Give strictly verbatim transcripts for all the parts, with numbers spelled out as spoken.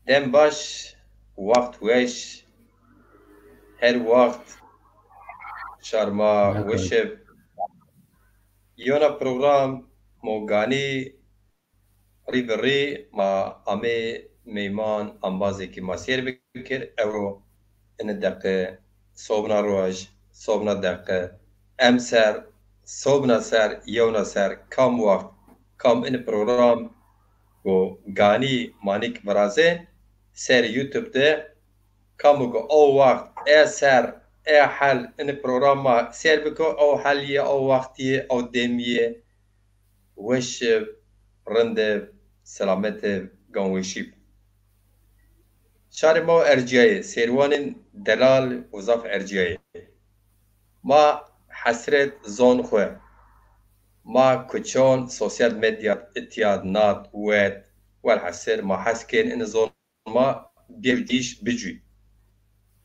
Dem baş, waxt weş, her waxt şarma weş ib. Yewna program mo ganî rî bi rî ma amê meyman embazêkî ma sêr bikir. Ewro ini deqe sobna roj, sobna deqe, emser, sobna ser, yewna ser, kam waxt, kam ini program go ganî ma nîk virazên ser YouTube de, kamo go o waxt, e ser, e hel ini program ma sêr biko, o hel yê, o waxt yê, o dem yê, weş ib, rind ib, selamet ib, ganweşî ib. Şarê ma ercîyayê, sêrwanên delal û zaf ercîyayê. Ma hesret zon xwu. Ma kuçon sosyal medya itiyad nat wet, welhasil ma hes kên ini zon ma bîyew dîş bicûy.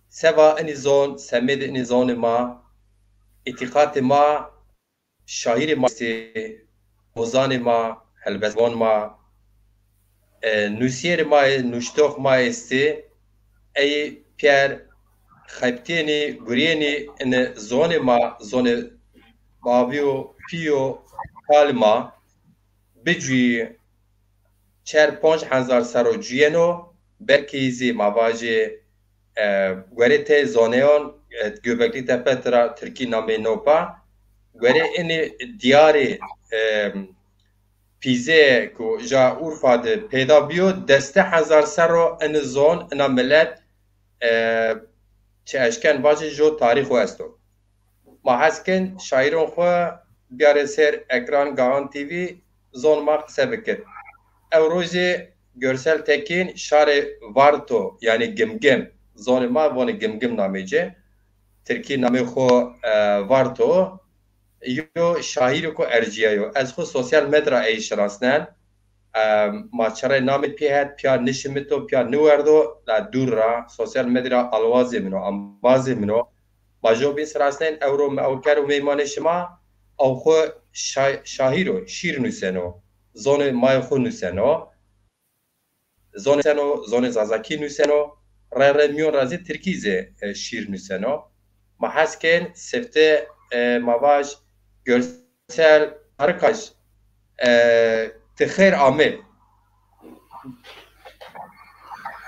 Seba ini zon, semêdê ini zonê ma, îtîqatê ma, şahîrê ma estê, ozanê ma, helbestvan ma, e, nusîyerê ma yê, nuştox ma estê, ey pîyer xebitênî, gurîyênî ini zonê ma, zonê bavîyo, pîyo, kalê ma, bicuyî, çer ponc hezar serro cuyeno, belkî zî ma vajê, e, guerê tey zoneyon, e, Göbekli Tepe tira tirkî namê no pa, guerê ini diyarê, e, pîzeyê ku ja Urfa de peyda bîyo, deste hezar serro ini zon, ina milet, e, çi eşken vajê jo tarîxo esto. Ma hes kên şaîron xwu biyarê ser ekran Gahan T V, zon ma qise bikir. Ew rojê Görsel Tekin şarê Varto, yanî Gimgim, zonê ma vonê Gimgim namê ci, tirkî namê xwu, e, Varto, yo şaîrêko ercîyayo. Ez xwu sosyal medya ra ey şinasnen. E, ma çirê namê pî het, pîya nişimito, pîya niwerdo, la dûr ra, sosyal medya ra alwazê min o, embazê min o. Ma jo bîn sirasnên ewro mi ew kero meymanê şima, ew xwu şa-, şahîr o, şîr nuseno, zonê mayê xwu nuseno, zonê seno, zonê zazakî nuseno, re re mîyon ra zî tirkî zî, e, şîr nuseno. Ma hes kên sifte, e, ma vaj Görsel Sarıkaş, e, ti xêr amê.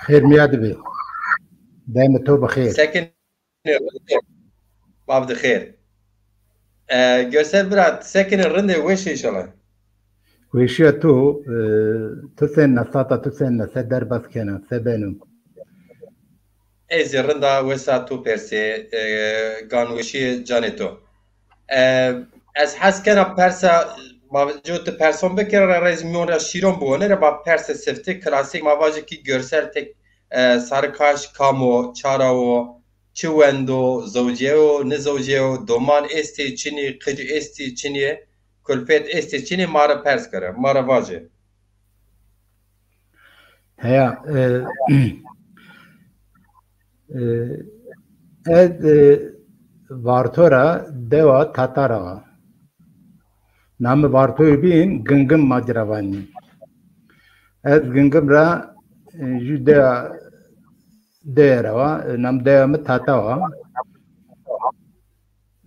Xêr mîya de bê. Demê to bi xêr. Sekin Bav de xêr. E, Görsel bira, sekinî rindê weşî înşallah. Weşîya to, e, tu senîn a, sata tu senîn a, se derbas kena, se beno? Ez zî rind a, wesa to persê, e, gan weşîyê canê to. E, ez hes kena persa, ma jo ti person bikir, re rez mîyon ra şîron biwonê, re ba persê sifte klasîk ma vajê kî Görsel Tek-, e, Sarıkaş kam o, çara wo, çi wendo, zewcîyeyo, nizewcîyeyo, doman estê çinî, qic estê çinî, kulfet estê çinî, ma ra pers kere, ma ra vaje. Heya, e, e, ez, e, Varto ra dewa Tatar a. Namê Vartoyî bîn Gingim ma ci ra vanî. Ez Gingim ra, e, jû deya, deya ra wa, e, nam deya mi Tata wa.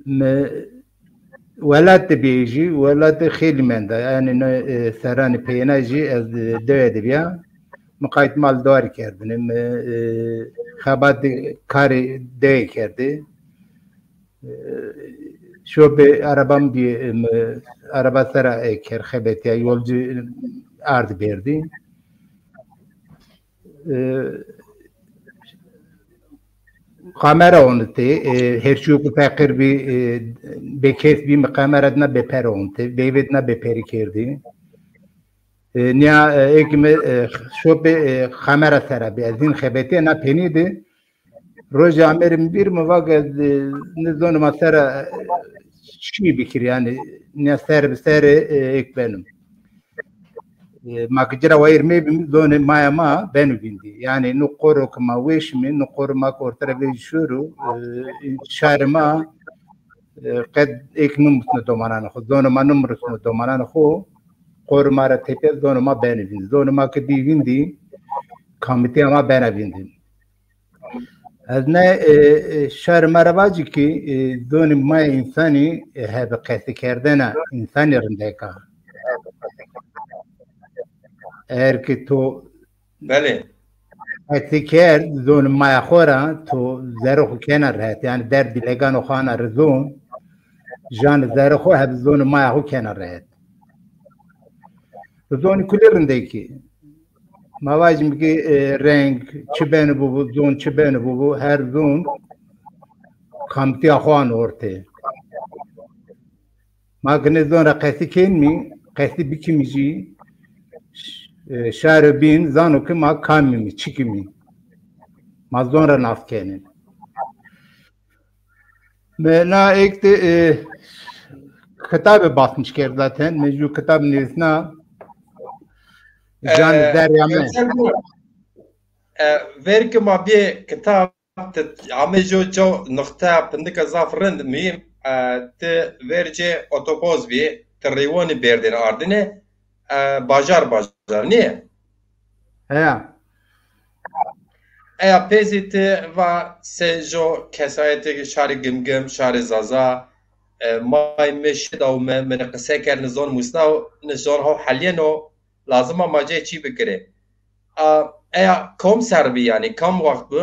Mi welat de bîyê jî, welat de xêlî menda. Yanî no, e, serranê peyêna jî ez, e, dewe de bîya. Mi qayt mal dewar kerdinî, mi, e, xebat de karê dewe kerdî. E, şo bi araba mi bî, e, mi araba sera, e, ker xebetîya, yolcu ard berdî. E, kamera onitê, e, herçîyo ku feqîr bî, e, bêkes bî, mi kamera dina bêper onitê, veyvê dina bêperî kerdî. E, nîya, e, ê ki mi, e, şopê, e, kamera sera bî. Ez hîn xebetîya na penî de. Rojê amerim bîr mi va ke, e, nizonê ma sera, e, çî bikir, yanî nîya ser bi serê, e, êk benim. E, ma ki ci ra wayîr mebîm, zonê maya ma beno vîndî. Yanî no qoro ki ma weşimî, no qoro ma ki orte ra vejî şoro, e, şarê ma, e, qet êk nimusno domananê xo, zonê ma nimusno domananê xo, qoro ma ra tepîya zonê ma beno vîndî. Zonê ma ki bî vîndî, Kamîtîya ma bena vîndî. Ez ne, e, e, şarê ma ra vacî ki, e, zonê ma yê însanî, e, hebe qesîkerdena însanî rindek a. Eger ki to Belê. Qesî kerd zonê maya xo ra, to zerrê xo kena rehet. Yanî derd dîlegano xo ana ri zon, janê zerrê xo heb zonê maya xo kena rehet. Zonî kulî rindekî. Ma vajîme ki, e, reng çi beno bibo, zon çi beno bibo, her zon kamîtîya xo ano ortê. Ma ki nê zon ra qesî kenîmî, qesî bikîmî jî, e, şarê bîn zano ki ma kamî mî, çikî mî. Ma zon ra nas kenî. Mi na êk de, e, kitabê basnîş kerd zaten. Mi jû kitab nivîsna. Janê, e, zerrîya mi. E, ver ki ma bê kitab, ti ame jo ço nuqta pindika zaf rind, muhîm, e, ti vercê otoboz bî, ti rêwanî berdêne ardêne, e, bajar bajar, nîye? Heya. Eya pê zî ti va se jo kesayetê ke şarê Gimgim, şarê Zaza, e, may mi şida û mi, mi ni qise kerd, ni zon musna û ni zon ho helîyeno, lazim a ma cê çî bikirê. A, eya kom ser bî yanî, kam wext bi?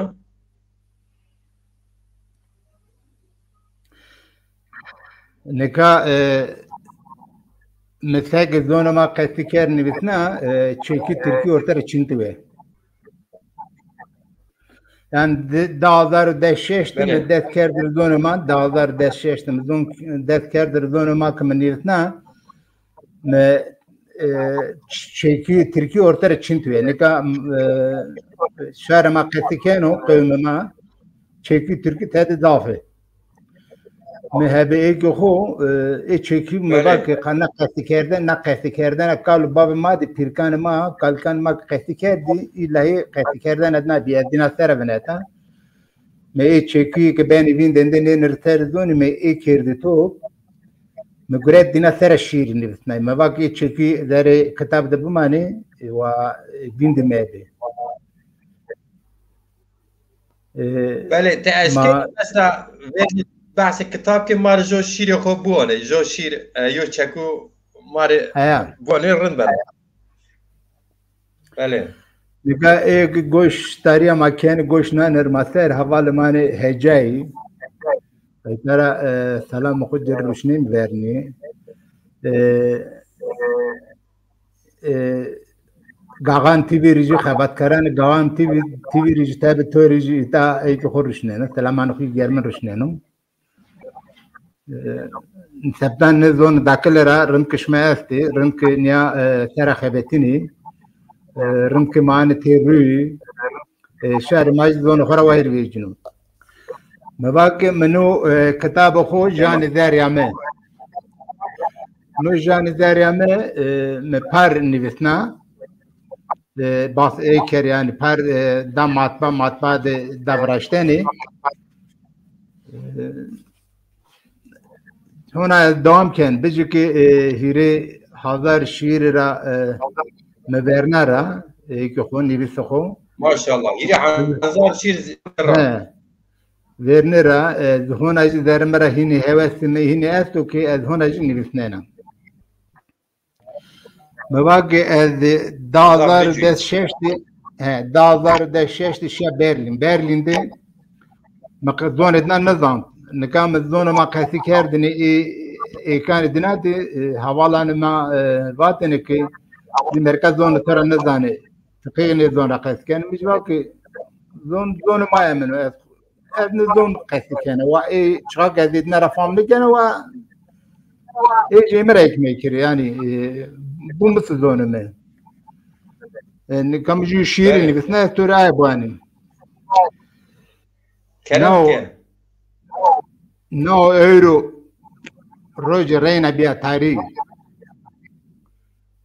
Nika, e, mi seke zonê ma qesî kerd nivîsna, e, çekî tirkî orte ra çintiwe. Yanî di, di hazar û des şeş de mi dest kerd ri zonê ma, di hazar û des şeş de mi zon, dest kerd ri zonê ma ki mi nivîsna, mi, e, ç-, çekî tirkî orte ra çintiwe. Nika, e, şarê ma qesî keno, qewmê ma, çekî tirkî tede zaf ê. Mi hebe êkê xo, e, ê çekî mi va ki ka na qesî kerdene, na qesî kerdene kal û bavê ma de, pîrkanê ma, kalkanê ma ki qesî kerdî, îllahî qesî kerdene de nabî, ez dîna sere vineta. Mi ê çekuyî ki benî vîndên de nêni ri ser zonî, mi ê kerdî top. Mi guret dîna sere şîîrî nivîsnay. Mi va ki ê çekuyî zerê kitab de bimanê, e, wa, e, vîndî mebê. E, belê, ti eşkê ma mesela verê behsê kitab ke ma rê jo şîrê xo biwanê, jo şîr, e, yo çeku ma rê biwanê rind beno. Belê. Nika ê goşdarîya ma kenê, goş nanê ri ma ser, hevalê ma nê hecayî. Ey tera, e, selamê xo ci rê ruşnên vernî. E, e, Gaxan T V rê jî, xebatkaranê Gaxan T V, T V rê jî, tebî to rê jî îta ey ki xo ruşneno. Selamanê xo germin ruşneno. E, sebdan nê zon dakile ra rind ki şima estî, rind ki nîya, e, sera xebetinî, e, rind ki ma anê têrûyî, e, şarê ma jî zonê xo ra wayîr vecîno. Mi va ke mi no, e, kitabê xo Janê Zerrîya Mi. No Janê Zerrîya Mi, e, mi par nivîsna. E, bas ey kerd, yanî par, e, da matba, matba de da viraştenê. E, hona dewam ken, bicî ki, e, hîrê hazar şîîrî ra, e, mi verna ra, e, ki xo, nivîsê xo. Maşallah, hîrê hazar şîîr zî ra. He. Vernî ra, e, hona jî zerrê mi ra hînî hewesê mi hînî esto ki ez hona jî nivîsnena. Mi va ke ez di hazar des şeş de, he, di hazar des şeş de şiya Berlîn. Berlîn de mi qe-, zonê dina nizan. Nika mi zonê ma qesî kerdinî, ê, êkanê dina de, e, hevalanê ma, e, vatêne ke zî merkez zonê to ra nizanê. Ti qey nê zon ra qesî kenê? Mi jî va ke zon, zonê ma yê min o. Ez Ez nizon qesî kena. Wa ê çixa ke ez ê dina ra fam nêkena, wa ê jê mi ra hikmê kirê. Yanî, e, bu mi si zonê mi. E, nika mi jû şîîrî nivîsna, ez to rê aye biwanî. Kerem ke. Nao ewro rojê reyna bîya tarî.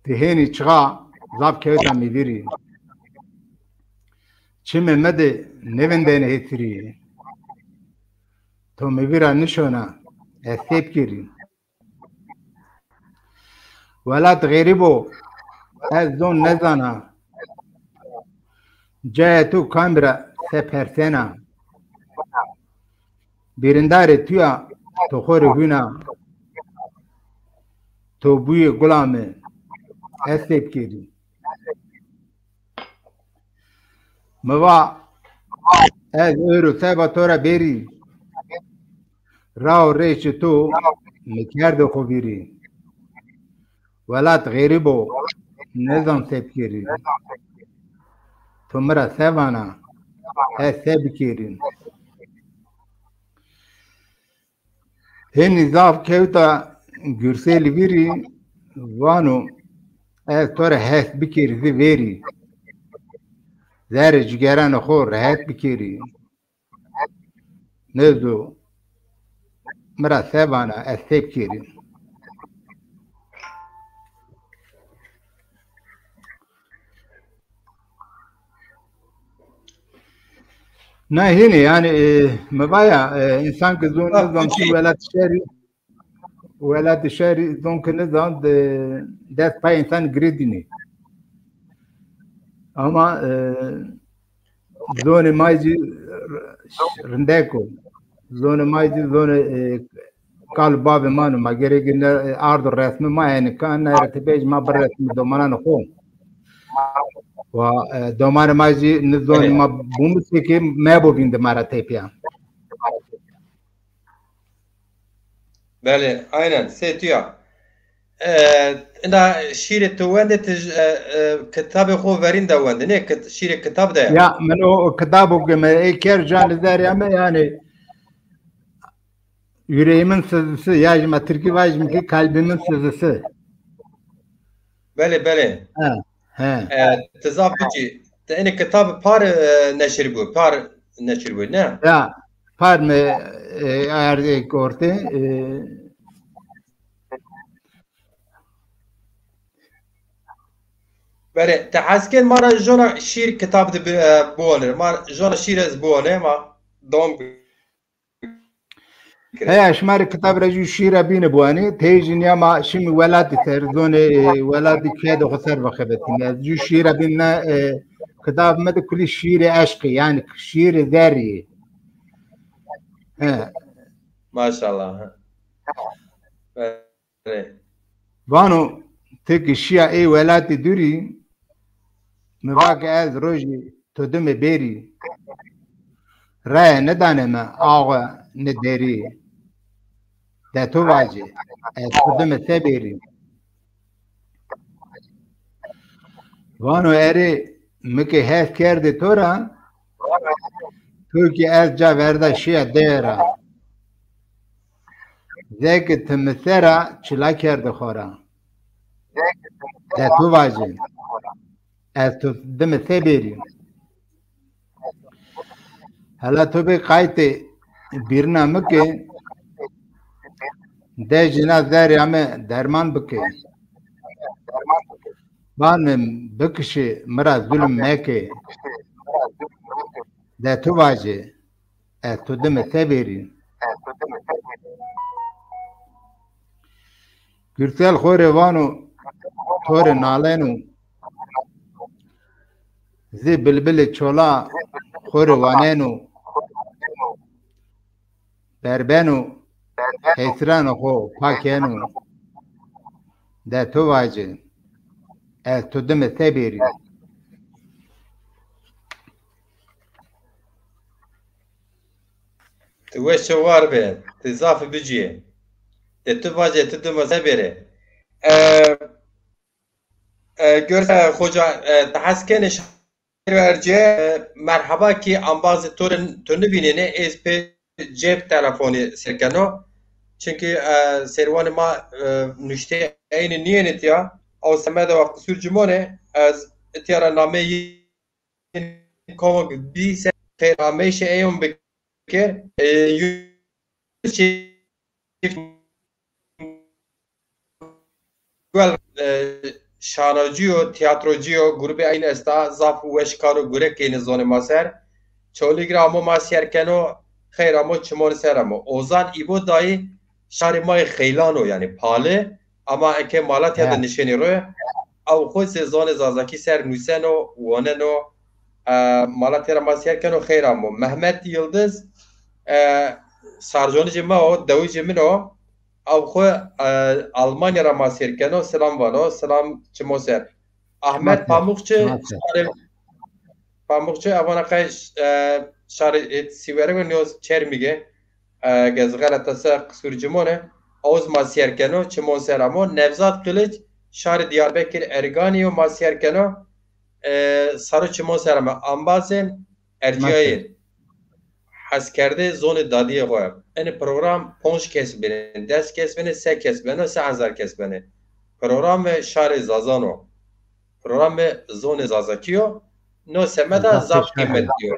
Ti hênî çixa zaf kewta mi vîrî. Çimê mi de nêvindêne hêtirî. To mi vîra nişona, ez sê bikirî. Welat xerîb o, ez zon nêzana. Cayê to kamî ra se persena? Bêrindarê tuya to xo rê hûna. To buyê gula mi, ez se bikerî? Mi va, ez ewro seba to ra bêrî. Ra û rêçê to mi kerde xo vîrî. Welat xerîb o, nêzan se bikerî. To mi ra se vana, ez se bikerî? Hênî zaf kewta Gurselî vîrî, vano, ez to ra hes bikerî zî vêrî. Zerrê cigeranê xo rehet bikerî. Nêzo mi ra se vana, ez se bikerî? Na hînî, yanî, e, mi va ya, e, însan ke zon nizan, çi welat şerî, welatê şerî zon ke nizan, de, dest pay însan girêdînî. Ama, e, zonê ma zî rindek o. Zonê ma zî zonê, e, kal û bavê ma no. Ma gerek ne, e, ardo resmê ma, yanî ka nere tepîya zî ma biresmî domananê xo. Wa, e, domanê ma zî ni zonê ma bûmi seke mebo vîndê ma ra tepîya. Belê, aynen, sê tu ya. E, ina şîrê tu wendê, ti, e, e, kitabê xo verîn de wendê, nê kit-, şîrê kitab de ya. Ya, min o, o kitabo ke mi ê kerd canê zerrîya mi, yanî yüreğimin sızısı, ya jî ma tirkî vajîme ke kalbimin sızısı. Belê, belê. He, he. E, ti zaf bicî. Ti enê kitab par, e, neşir bû, par neşir bû, ne? Ya, par mi, e, erdê ortê, e, Belê, ti hes kên ma ra jona şîr kitab de bi-, e, biwanê. Ma jona şîr ez biwanê, ma dom. Heya, şima rê kitab ra jû şîra bîne biwanê. Tey jî nîya ma şimî welatî ser, zonê, e, welatî keyde xo ser vexebetîme. Ez jû şîra bîne, e, kitab mi de kulî şîrê eşqî, yanî şîrê zerrî. He. Maşallah. Vano, ti ki şîya ê welatî dûrî, mi va ke ez rojî to dime bêrî. Reye nidanê mi awe ni derî. De to vajê, ez to dime se bêrî? Vano, erê, mi ke hes kerdê to ra, to kî ez ca verda şîya deye ra. Zeke ti mi ser a çila kerdê xo ra. De to vajê, ez to dime se bêrî? Hela to bê qaytê bîrina mi ke, de jina zerrîya mi derman bike. Ban mi bikişê, mi ra zulm meke. De tu vajê, ez tu dime se bêrî? Gürsel xo rê vano, to rê naleno. Zê bilbilê çola xo rê waneno. Berbeno, hesranê xo pa keno. De to vajê, ez to dime se bêrî? Ti weş û war be, ti zaf bicîyê. De tu vajê, tu dime se bêrê. E, e, Görse Xoca, e, ti hes kenê şair vercê, e, merheba kî embazê to rê, to nivînenê, ez pê cêb telefonî sêr keno. Çimkî, e, sêrvanê ma, e, nuştê eynî nîyenê tîya. Ew semedê wa qisûr ci monê, ez îtya ra nameyê komik bî se xêr ameyşê eyon bikir. E, Wel, e, şanocî yo, tîyatrocî yo, grûbê eyn esta, zaf weş kar û gurek kênê zonê ma ser. Çolîg ra amo ma sîyer keno, xeyr amo, çimonî ser amo. Ozan Îbo dayî şarê ma yê Xeylan o, yanî Pali, ama eke Malatya de nişenî ro, ew xo zê zonê Zazakî ser nuseno, woneno, e, mala tê ra ma sîyer keno, xeyr amo. Mehmet Yildiz, e, sarconijê ma o, dewicê min o. Ew xwu, e, Almanya ra ma sîyer keno, selam vano, selam çimo ser. Ahmet Pamukçi, şarê, Pamukçi, evana qey, e, şarê, e, Sîwere ve nîyo Çermîge, e, ge ez xeleta se qisur cimone, ew zî ma sîyer keno, çimon ser amo. Nevzat Kiliç, şarê Diyarbekir Erganî yo, ma sîyer keno, e, saro çimon ser amo. Embazên ercîyayî. Heskerdê zonê dadîyê xo. Enê program ponc kes benê, des kes benê, se kes beno, se hezar kes benê. Programê şarê Zazan o. Programê zonê Zazakî yo. No semeda zaf qîmetli yo.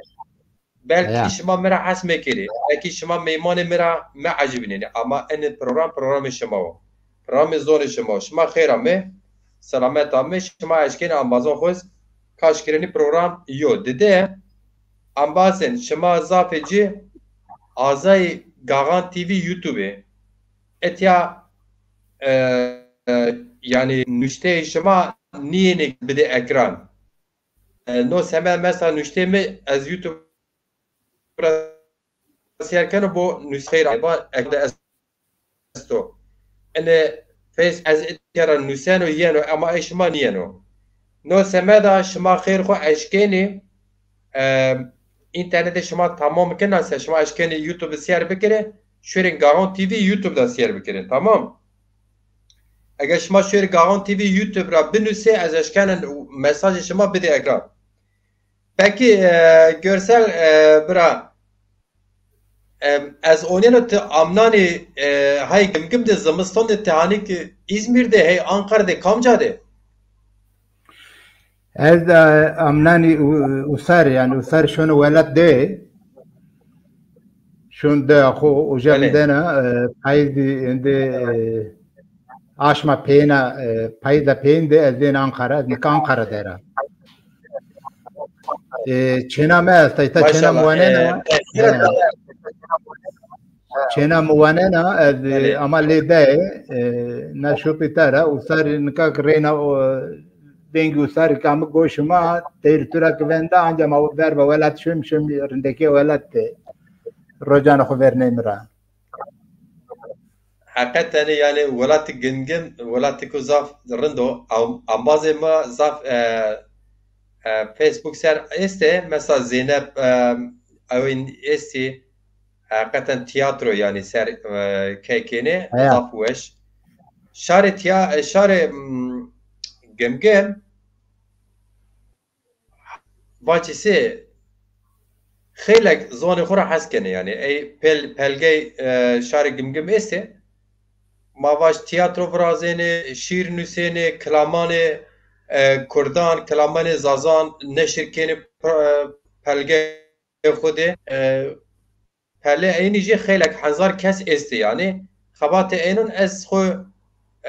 Belkî şima mi ra hes mekerê. Belkî şima meymanê mi ra meecibînenê. Ama enê program programê şima o. Programê zonê şima o. Şima xeyr amê. Selamet amê. Şima eşkenê embazon xo zî kaş kirenî program yo. Dide, embazên şima zafê ci azayî Gaxan T V YouTube. Etya, e, e, yanî nuşteyê şima nîyênê bidê ekran. E, no semed mesela nuşteyê mi ez YouTube ra sîyer keno, bo nusxeyra ba ekde esto. Ene Face ez etya ra nuseno yeno, ama ê şima nîyeno. No semeda şima xeyr xo eşkenî, e, înternetê şima tamam kena se şima eşkenî YouTube sîyer bikerê, şorên Gaxon T V YouTube da sîyer bikerê, tamam? Eger şima şorê Gaxon T V YouTube ra binusê, ez eşkena mesajê şima bidê ekran. Peki, e, Görsel, e, bira, e, ez onîyeno ti amnanî, e, hay Gimgim de, zimiston de ti hanî ki İzmir de, hey Ankara de, kamca de? Ez de amnanî u-, usar, yanî usar şono welat de. Şun de xo uca bidena, e, payîzî ende, e, aşma peyêna, e, payîza peyên de ez dên Ankara, ez nika Ankara der a. E, çêna mi esta, îta çêna mi wanena. Çêna mi wanena, ez, e, ama lê de, e, na şopî ta ra, usarî nika ki reyna, o, dengî usarî ki ame goşê ma, teyr tu ra ki venda, anca ma verba welat şom, şom rindekê welat de. Rocanê xo vernê mi ra. Heqeten yanî welatê Gimgim, welatêko zaf rind o. Am-, embazê ma zaf, e, e, Facebook ser estê. Mesela Zeynep, e, ewên estî. Heqeten tîyatro yanî ser, e, key kênê. Zaf weş. Şarê tîya-, e, şarê, m, Gimgim, vaçî sê xeylek zonê xo ra hes kenê. Yanî ey pel-, pelgey, e, şarê Gimgim estê. Ma vaj tîyatro virazênê, şîîr nusênê, kilamanê, e, kurdan, kilamanê zazan neşir kênê, e, pelgeyê xo de. E, Pelê eynî jî xeylek hezar kes estê yanî. Xebatê eynon ez xo,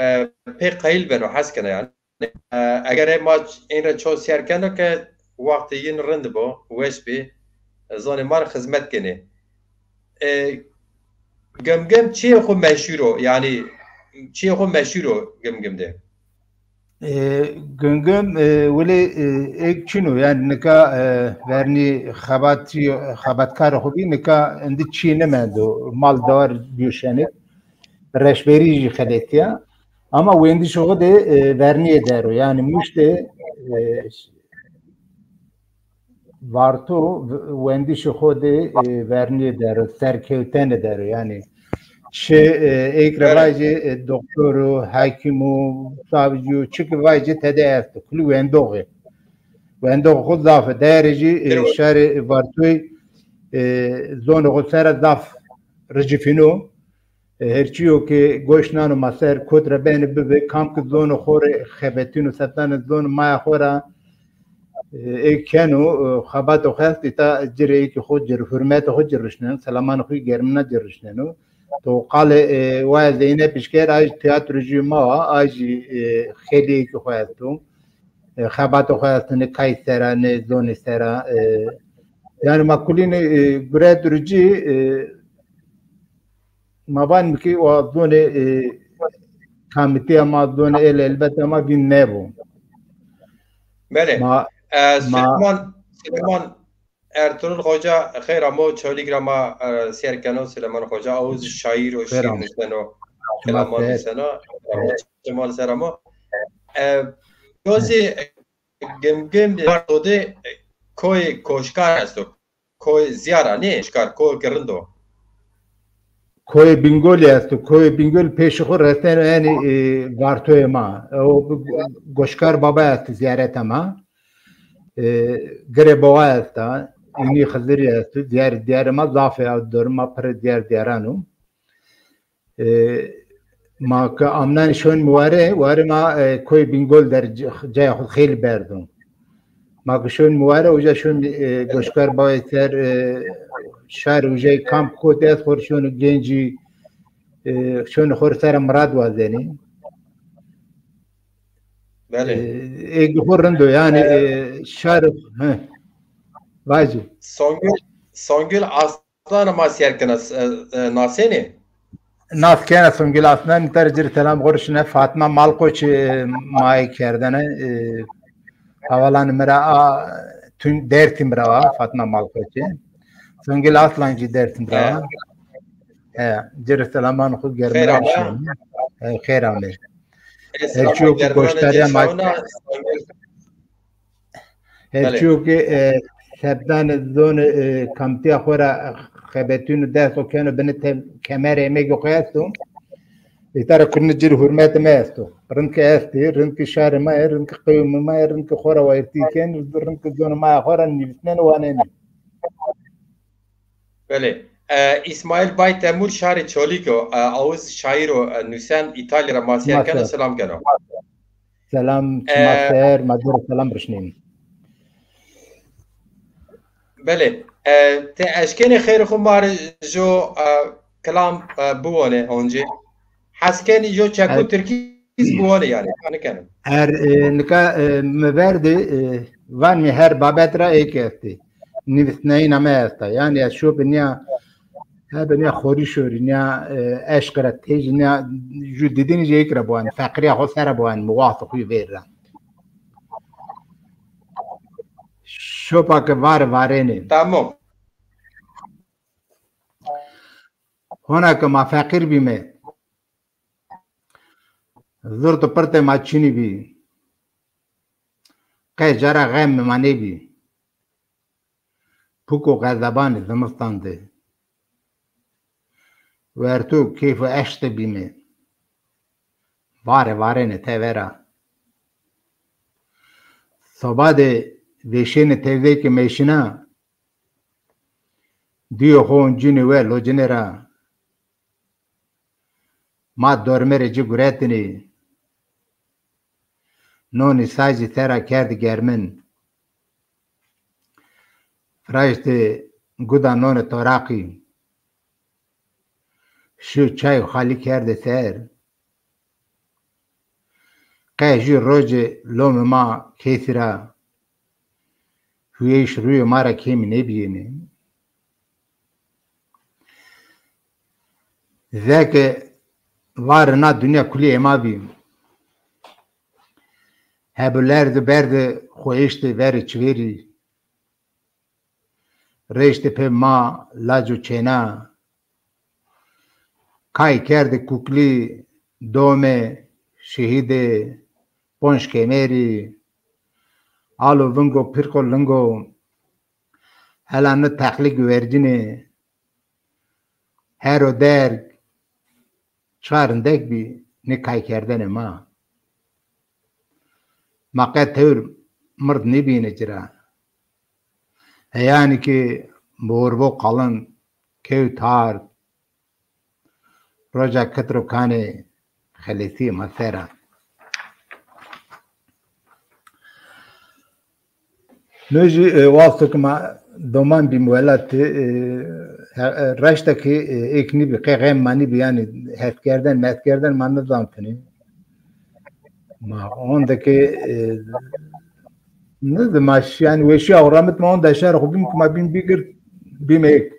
e, pê qeyil beno, hes kena yanî. E, eger ey ma ç-, eyn ra ço sîyer keno ke wextê yin rind bo, weş bî, e, zonê ma rê xizmet kenê. E, Gimgim çiyê xo meşhur o, yanî çiyê xo meşhur o Gimgim de? E, Gimgim, e, wele, e, êk çin o, yanî nika, e, vernî xebatî, xebatkarê xo bî, nika indi çî nêmendo, mal dewar bîyo şenik, reşberî jî xeletîya. Ama wendişê xo de, e, vernîye der o, yanî Mûş de, e, Varto v-, wendişê xo de, e, vernîye der o, serkewtene der o. Yanî çi, e, êk ra vajê, e, doktor o, hekim o, savcî o, çi ki vajê tede esto. Kulî wendox ê. Wendoxê xo zaf ê. Dayerê jî, e, şarê Vartoyî, e, zonê xo ser a zaf ricifîno. E, her çîyo ke goş nano ma ser, kot ra benê bibi, kam ki zonê xo rê xebetîno, setanê zonê maya xo ra, e, ê keno, e, xebatê xo est, îta ci rê êkê xo ci rê, hurmetê xo ci rê rişneno, selamanê xo germina ci rê rişneno. To qalê, e, waya Zeynep îşker, a jî tîyatrocîyê ma wa, a jî, e, xeylê êkê xo esto. E, xebatê xo esto, nê kay ser a, nê zonê ser a, e, yanî ma kulî nê, e, guret rê ci, e, ma vanîme ki wa zonê, e, kamitîya ma, zonê el elbeta ma vîn nêbo. Belê. Ma, e, ma Suleyman, Süleyman Ertuğrul Xoca xeyr amo, Çolîg ra ma, e, sêr keno. Süleyman Xoca awiz şaîr o, şîîr nuseno, kilaman nuseno. Çiman ser amo. E, yo zî Gimgim Varto de, e, koyê Koşkar esto. Koyê Ziyara nê, Koşkar, koyê ke rind o. Koyê Bingolî esto. Koyê Bingol pêşî xo resneno, yanî, e, Vartoyê ma. E, o Goşkar Baba esto ziyareta ma. E, Girê Boğa esta. Înî Xizirî esto. Diyar, diyarê ma zaf ê, dorê ma pirê diyar diyaran o. E, ma ke amnanê şonîme ware, ware ma, e, koyê Bingol der c-, cayê xo xeylî berdo. Ma ke şonîme ware, uca şonîme, e, Goşkar Baba ser, e, şarê ucayî kamp kot est xo rê şonîme gencî, e, şonîme xo rê ser a mirad wazenê. Belê. E, ê gî xo rind o, yanî, e, şar, he. Vajî. Songül, Songül Aslan ma sêr kena, e, e, nasenê? Nas kena Songül Aslan, ter cir selam xo rê şine. Fatma Malkoç, e, ma ê kerdene, e, hevalanê mi ra a, tun Dersim ra a, Fatma Malkoç. Songül Aslan jî Dersim ra a. He, cir selaman xo germî şine. He, xeyr ame. Her çîyo ke goştarîya ma Her çîyo ke, e, sebdanê zonê, e, kamtîya xo ra xebetîno, dest o keno binê te-, kemerê emegê xo esto. Îta ra kurîne cir hurmetê mi esto. Rind ke estê, rind ke şarê ma yê, rind ke qewmê ma yê, rind ke xo ra wayirtî kenê, rind ke zonê ma ya xo ra nivîsnenê wanenê. Belê. E, Îsmaîl Bay Temur şarê Çolîg o, e, awiz şaîr o, e, nusen, Îtalya ra ma sêr keno, selam keno. Selam, e, şima ser, ma ci rê selam rişnîn. Belê. E, ti eşkenê xeyrê xo ma rê jo, e, kilam, e, biwanê oncî. Hes kenî jo çekû tirkî zî biwanê yanî. Nikenim. Er, e, nika, e, mi verdê, e, vanî her babet ra êk estê. Nivîsnayîna mi esta. Yanî ez şopê nîya, hebe nîya xorî şorî, nîya, e, eşq ra têjî, nîya jû didinî jî êk ra biwanî, feqîrîya xo ser ra biwanî, mi waxtê xo yê vêr ra. Şopa ke vare varênê. Tamam. Hona ke ma feqîr bîme, zurt û pirtê ma çinî bî. Qe ca ra xemê ma nêbî. Pûk û xezebanê zimistan de. Werto keyf û eşq de bîme. Vare varêne tevera. Soba de vêşêne tevdê ke mêşina. Dîyo xo oncînê we locine ra. Ma dorme rê ci guretînê. Nonî sacî ser ra kerdî germin. Viraştê guda nonê toraqî. Şî çay û xalî kerdê ser. Qe jû rojê lomê ma kesî ra huyeyîş rûyê ma ra kêmî nêbîyêne. Zeke varê na dinya kulî ê ma bî. Hebû lerde berde xo eştê verê çivêrî. Rêştê pê ma lac û çêna. Kay kerdê kuklî, dome, şehîdê, ponc kemerî, alo vingo, pirqo lingo, hela ni teqlî guvercînê, her o derg, ça rindek bî nê kaykerdenê ma. Ma qe tewr mird nêbîyêne ci ra. Heyanî ki bi urbo qalin kewt hard, roja kit ro kanê xelesîyê ma ser a. No jî, e, wexto ke ma doman bîm welatî, e, he-, e, raşta ke, e, êk nîbî, qe xem ma nîbî, yanî heskerden, meskerden ma nizantinî. Ma honde ke, e, nizî ma ş-, yanî weşîya û ramit ma honde şarê xo bîm ke ma bîm bîgir, bîm êk.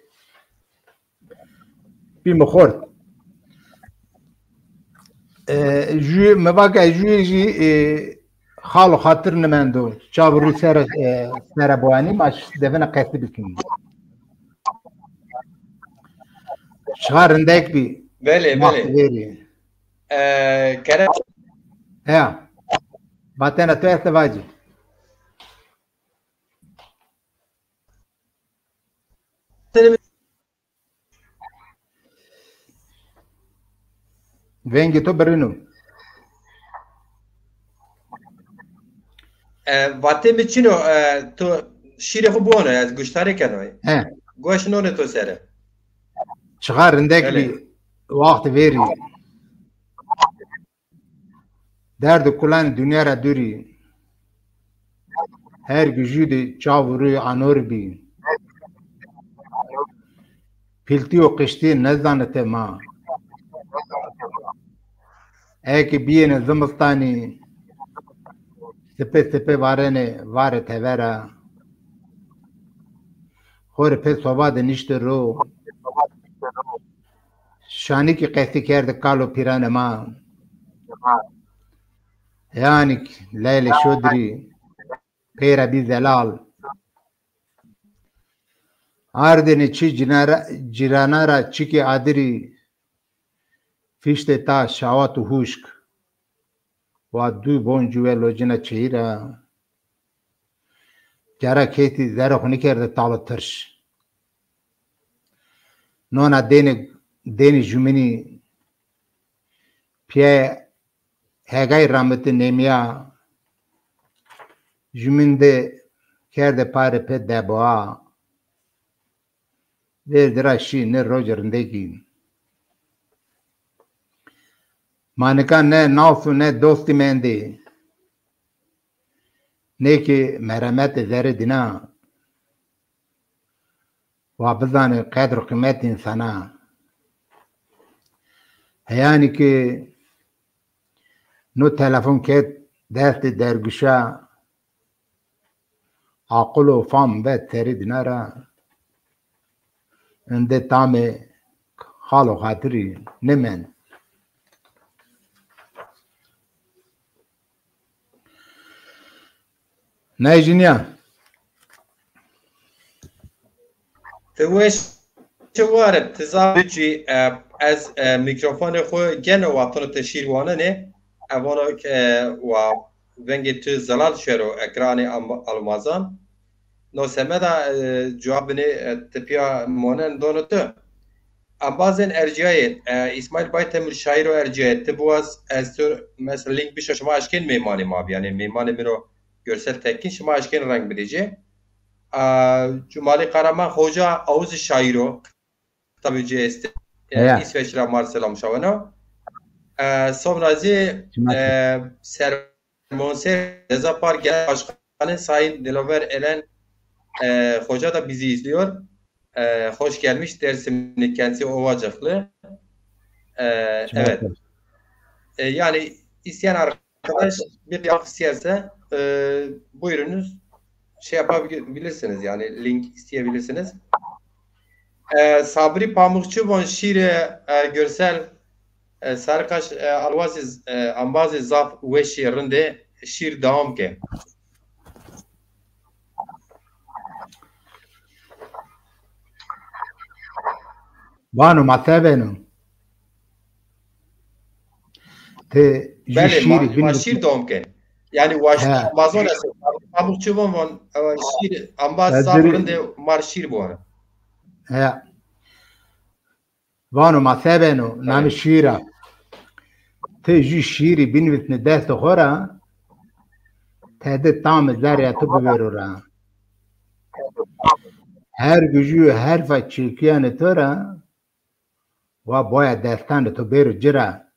Bîme xort. E, jû, mi va ke ez jûyê jî, e, Xal û xatir nimendo. Çav û rû ser, e, sere boyanî, ma ş-, devine qesî bikin. Çixa rindek bî. Belê, belê. Wextî verî. E, kere- Heya. Vatena tu este vacî. Vengê to birino. E, vatê mi çin o, e, to şîrê xo biwano, ez guştarî keno. He. Goş nonê to sere. Çixa rindek bî, wextî verî. Derd û kulanê dinya ra dûrî. Her gijû de çav û rûyê anor bî. Pîltî û qiştî nêzanitê ma. Eke bîyêne zimistanî, sipê sipê varenê varê tevera. Xo rê pê soba de niştê ro. Şanîkî qesî kerdê kal û pîranê ma. Yanîk leylê şodirî, pey ra bî zelal. Ardêne çi cinara-, cîrana ra çikê adirî, fîştê ta şawat û huşk. Wa dû bon cuwe locina çêyî ra. Cara kesî zerê xo nêkerde tal û tirş. Nona dênê, dênê jumînî pîyê hegay ramite nêmîya. Jumîn de kerde pare pê deboa. Vêrdî ra şî, nê roje rindekî. Ma nika ne nas û ne dostî mendê. Nê ki meremetê zerê dîna. Wa bizanê qedr û qîmetê însana. Heyanî ki no telefon ket destê derguşa, aqil û fam vet serê dîna ra, inde tamê xal û xatirî nêmend. Ney jî nîya. Ti weş, ti war ib, ti zaf weş î, e, ez, e, mîkrofonê xwu geno wextano ti şîr wanenê. E, vano ke, e, wa vengê tu zelal şero ekranê am-, almazan. No semeda, e, cewabinê, e, ti pîya monen dono tu. Embazên ercîyayê, e, Îsmaîl Baytemir şaîro ercîyayê, ti biwaz ez tu, mesela link bişo, şima eşkên mêmanê ma bî. Yanî mêmanê min o Görsel Tekin, şima eşkên reng bidê ci. A, Cumalî Karaman Hoca awuzî şaîr o, kitabê ci estê. E, Heya. Îsveç ra mar selam şaweno. E, sonra zî, Çima e, ser Monser Ceza Park Genel Başkanı Sayın Dilaver Elen, e, Hoca da bizi izliyor. E, hoş gelmiş Dersimli, kendisi Ovacıklı. E, Çima evet. E, yani isteyen arkadaş bir laf isterse, e, buyurunuz. Şey yapabilirsiniz yani, link isteyebilirsiniz. E, Sabri Pamukçu von şîrê, e, Görsel, e, Sarıkaş, e, Alwazî, e, embazê zaf weş ê, rind ê, şîr dewam ke. Vano ma se beno? Ti jû Belê, şîrî ma, ma bîn şîr dom ken. Yanî waş He. mazon ese, pamukçu von von, e, şîr, embaz zaf rindê mar şîr bone. He. Vano ma se beno, namê şîra. Ti jû şîrî bînvîsnî destê xo ra, tede tamê zerrê tu bivêro ra. Her gujû herfa çêkîyanê to ra, wa boya destanê to bêro ci ra.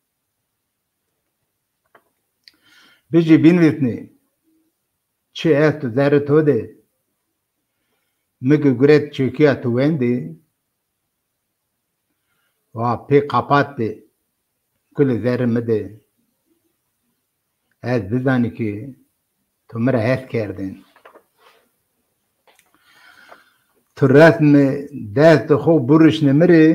Bijî bînvîsnî, çi esto zerrê to de, mi ki guret çêkîya to wendî, wa pê qapatê kulê zerrê mi de. Ez bizanî ki to mi ra hes kerdên. To resmê destê xo burişnê mi rê,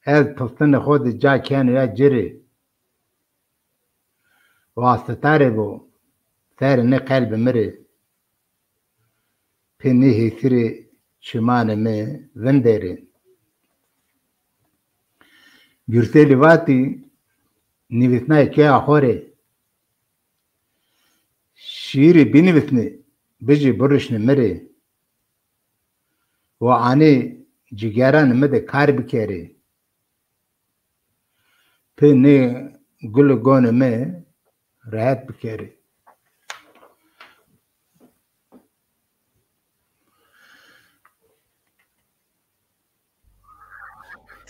ez pistinê xo de ca keno ya ci rê. Vasitare bo serê nê qelbê mi rê. Pê nê hêsîrê çimanê mi vinderê. Gürselî vatî, nivîsnayê kêya xo rê. Şîîrî binivîsnî, bijî birişnî mi rê. Wa anî cîgeranê mi de kar bikerê. Pê nê gul û gonê mi rehet bikerê.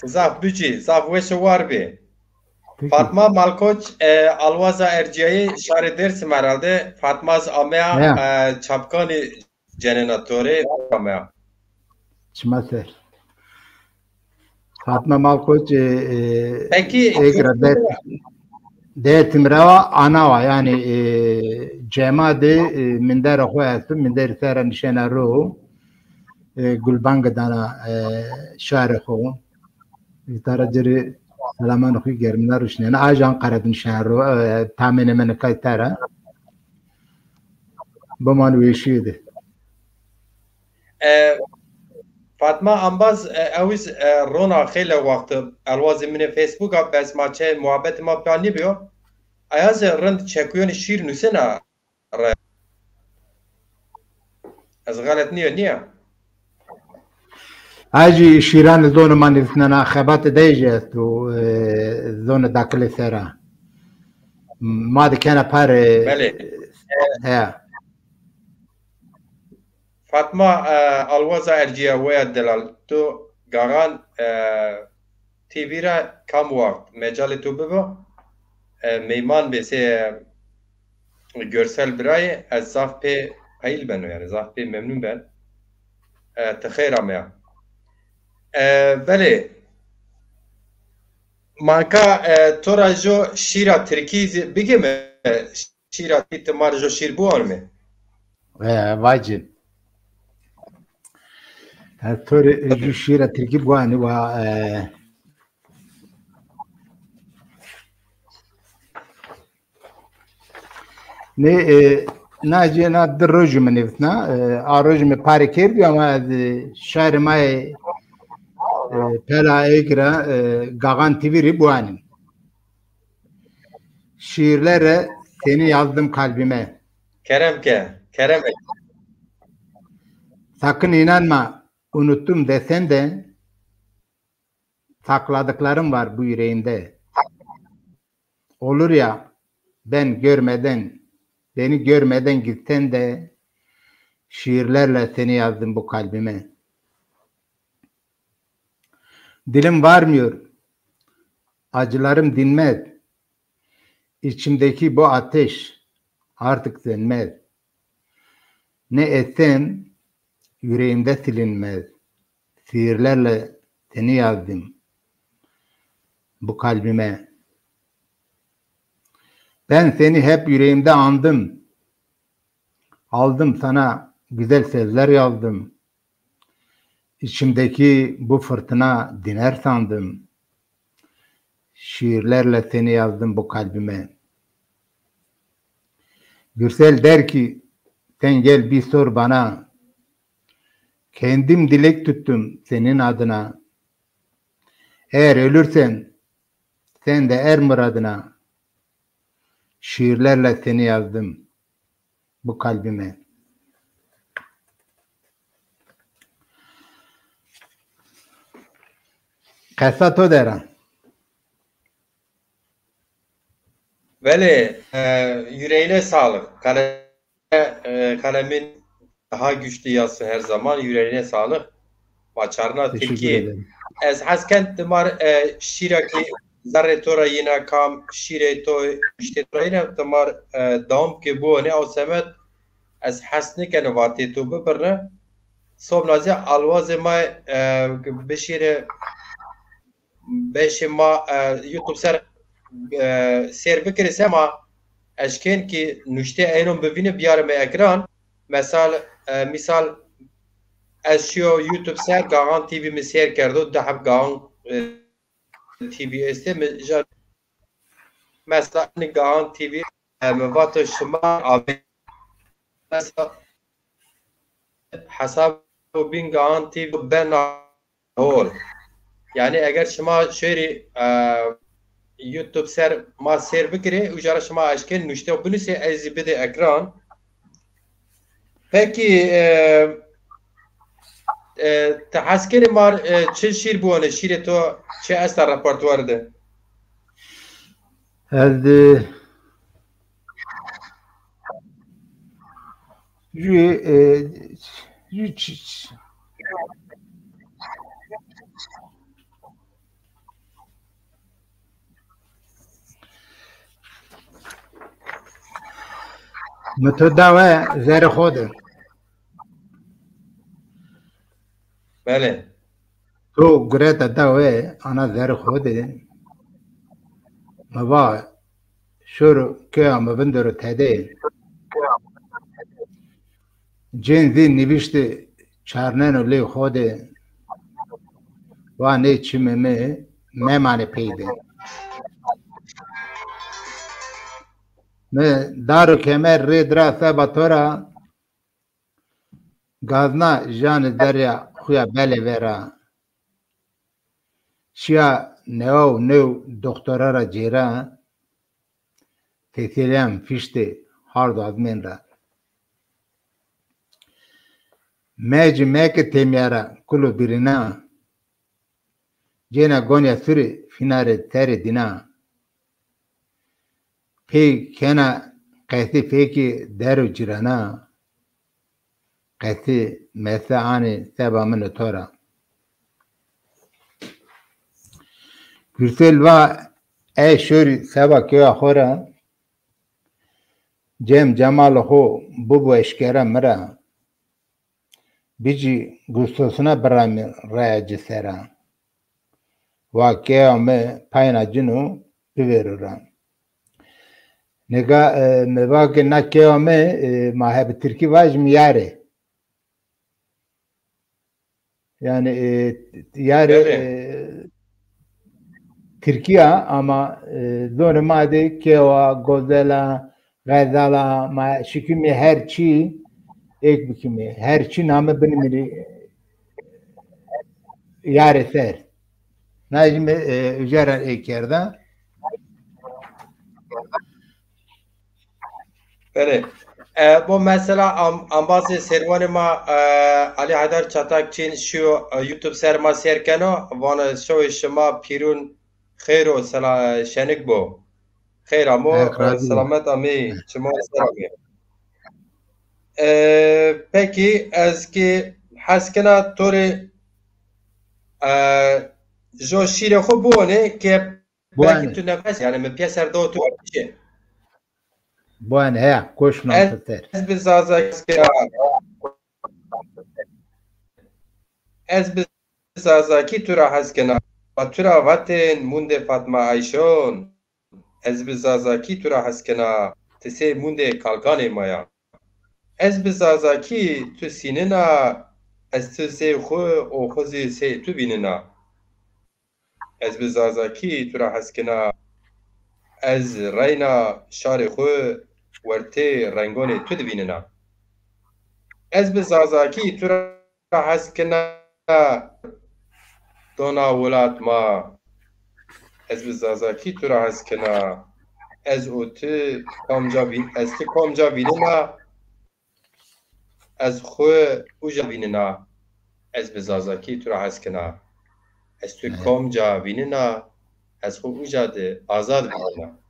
Zaf bicî, zaf weş û war bî. Peki. Fatma Malkoç, e, Alwaza Erciyayê şarê Dêrsim herhalde. Fatma ez ameya, ya, e, çapkanî cenena to rê ameya. Çima ser. Fatma Malkoç, e, e, Peki, Êgra Dêrsim, Dêrsim ra ana wa, yanî, e, cema de, e, mindera xo esto, minderi sera nişena ro, e, gulbang dana, e, şarê xo. Îta ra ci rê selamanê xo germîna ruşnena. Aja Anqara de nişena ro, e, tamênê mi nika îta ra. Biman weşîye de. E, Fatma Ambaz, e, ewîz, e, rona xeyle wexti elwazê min ê Facebook a, bes ma çê muhabetê ma pîya nîbîyo. Aya zî rind çekuyonê şîr nusena re. Ez xelet nîyo, nîya? Ay jî şîranê zonê ma nivîsnena, xebatê dey jî esto, e, zonê dakilê sera. Ma de kena pare. Belê. He. Fatma, e, Alwaza Ercîya weya delal. To Gaxan, e, T V ra kam waxt mecalê to bibo, e, meyman bê, sê, e, Görsel birayê, ez zaf pê qayîl beno, yanî zaf pê memnun ben. E, ti xeyr ameya. E, belê, ma nika, e, to ra jo şîra tirkî zî bigême, şîra tirkî ti ma rê jo şîr biwanime. E, vacî. E, to rê, e, ju şîra tirkî biwanî wa, e, nê, e, na cê na di rojî mi nivîsna, e, a rojî mi pare kerdî ama ez, e, şarê ma yê, e, Pela Êgra, e, Gaxan T V rê biwanî. Şiirlerle seni yazdım kalbime. Kerem ke, kerem et. Sakın inanma, unuttum desen de, sakladıklarım var bu yüreğimde. Olur ya, ben görmeden, beni görmeden gitsen de, şiirlerle seni yazdım bu kalbime. Dilim varmıyor, acılarım dinmez. İçimdeki bu ateş artık sönmez. Ne etsem yüreğimde silinmez. Sihirlerle seni yazdım bu kalbime. Ben seni hep yüreğimde andım. Aldım sana güzel sözler yazdım. İçimdeki bu fırtına diner sandım. Şiirlerle seni yazdım bu kalbime. Gürsel der ki, sen gel bir sor bana. Kendim dilek tuttum senin adına. Eğer ölürsen, sen de er muradına. Şiirlerle seni yazdım bu kalbime. Qesa to der a. Belê, e, yüreğine sağlık. Kale-, e, kalemin daha güçlü yazsın her zaman. Yüreğine sağlık. Ma çarna Tirkî. Teşekkür ederim. Ez hes ken ti ma rê, e, şîra ki zerrê to ra yîna kam, şîrê to, işte to ra yîna ti ma rê, e, dewam ke biwanê, ew semed ez hes nêkeno vatê to bibirne. Sobna zî alwazê ma, e, bişêrê beşê ma, e, YouTube ser, e, sêr bikirê, sema ez kên ki nuşte eynon bivîne biyarime ekran. Mesal, e, misal ez şiyo YouTube ser, Gaxan T V mi sêr kerdo, di heb Gaxan, e, T V estê mi ja, mesela, hani Gaxan T V e, mi vato şima amê. Mesela, hesab û bîn Gahan T V bena hol. Yani eger şima şêrî, e, YouTube ser ma sêr bikirê, uca ra şima eşkên nuşte û binusê, ez zî bidê ekran. Peki, e, e, ti hes kenê ma, e, çi şîr biwanê, şîrê to çi esta repertuarî de? Ez de jü, e, jü ç-, ç-, mi to dawe zerê xo de. Belê. To gureta dawe ana zerê xo de. Mi va şoro keya mi vindero tede. Cên zî nivîştî çarneno lê xo de. Va nê çimê mi memanê pey de. Mi dar û kemer rê dira seba to ra, gazna janê derya xuya belê vera. Şiya newa û new doktora ra cêra, teselîyan fîştê hard û azmên ra. Mecî meke têmîya ra kulo birîna, cêna gonya surî fînarê terê dîna. Pey kena qesî fekî der û cîrana, qesî mese anî seba min û to ra. Gürsel va, ey şorî seba keya xo ra, cem cemalê xo bibo eşkera mi ra. Bicî gustosuna biramî raya ci sera. Wa keya mi payna cino bivêro ra. Nika, e, mi va ke na keya mi, e, ma he bi tirkî vajîm yarê. Yani, e, yarê, Belê. e, tirkî ya ama, e, zonê ma de kewa, gozela, xezala, ma şikîmî her çî êk bikîmî. Her çî name binimîrî yarê ser. Najime, e, uca ra ê kerda. Belê. E, bo mesela am-, ambazê serwanê ma, e, Ali Haydar Çatak çîn şiyo, e, YouTube ser ma sêr keno. Vano şewê şima pîrûn xeyr û sela-, şenik bo. Xeyr amo, Heq razî bo. Selamet amê, çima ser amê. E, peki ez ki hes kena to rê, e, jo şîrê xo biwanê ke belkî Biwanê. tu nefes, yani mi pîyeser do tu. Biwanê, heya, koş Ez, nafter. ez bi Zazakî ra. Ez bi Zazakî tu ra hes kena. Ma tu ra vatên mundê Fatma Ayşon. Ez bi Zazakî tu ra hes kena. Ti sey mundê kalkanê ma ya. Ez bi Zazakî tu sînina. Ez tu sey xwu û xwu zî sey tu vînina. Ez bi Zazakî tu ra hes kena. Ez reyna şarê xwu wertê rengonê tu divînina. Ez bi Zazakî tu ra hes kena. Dona welat ma. Ez bi Zazakî tu ra hes kena. Ez û ti kamca vî-, ez ti kamca vînina. Ez xwu uca vînina. Ez bi Zazakî tu ra hes kena. Ez tu Evet. kamca vînina. Ez xwu uca de azad vînina.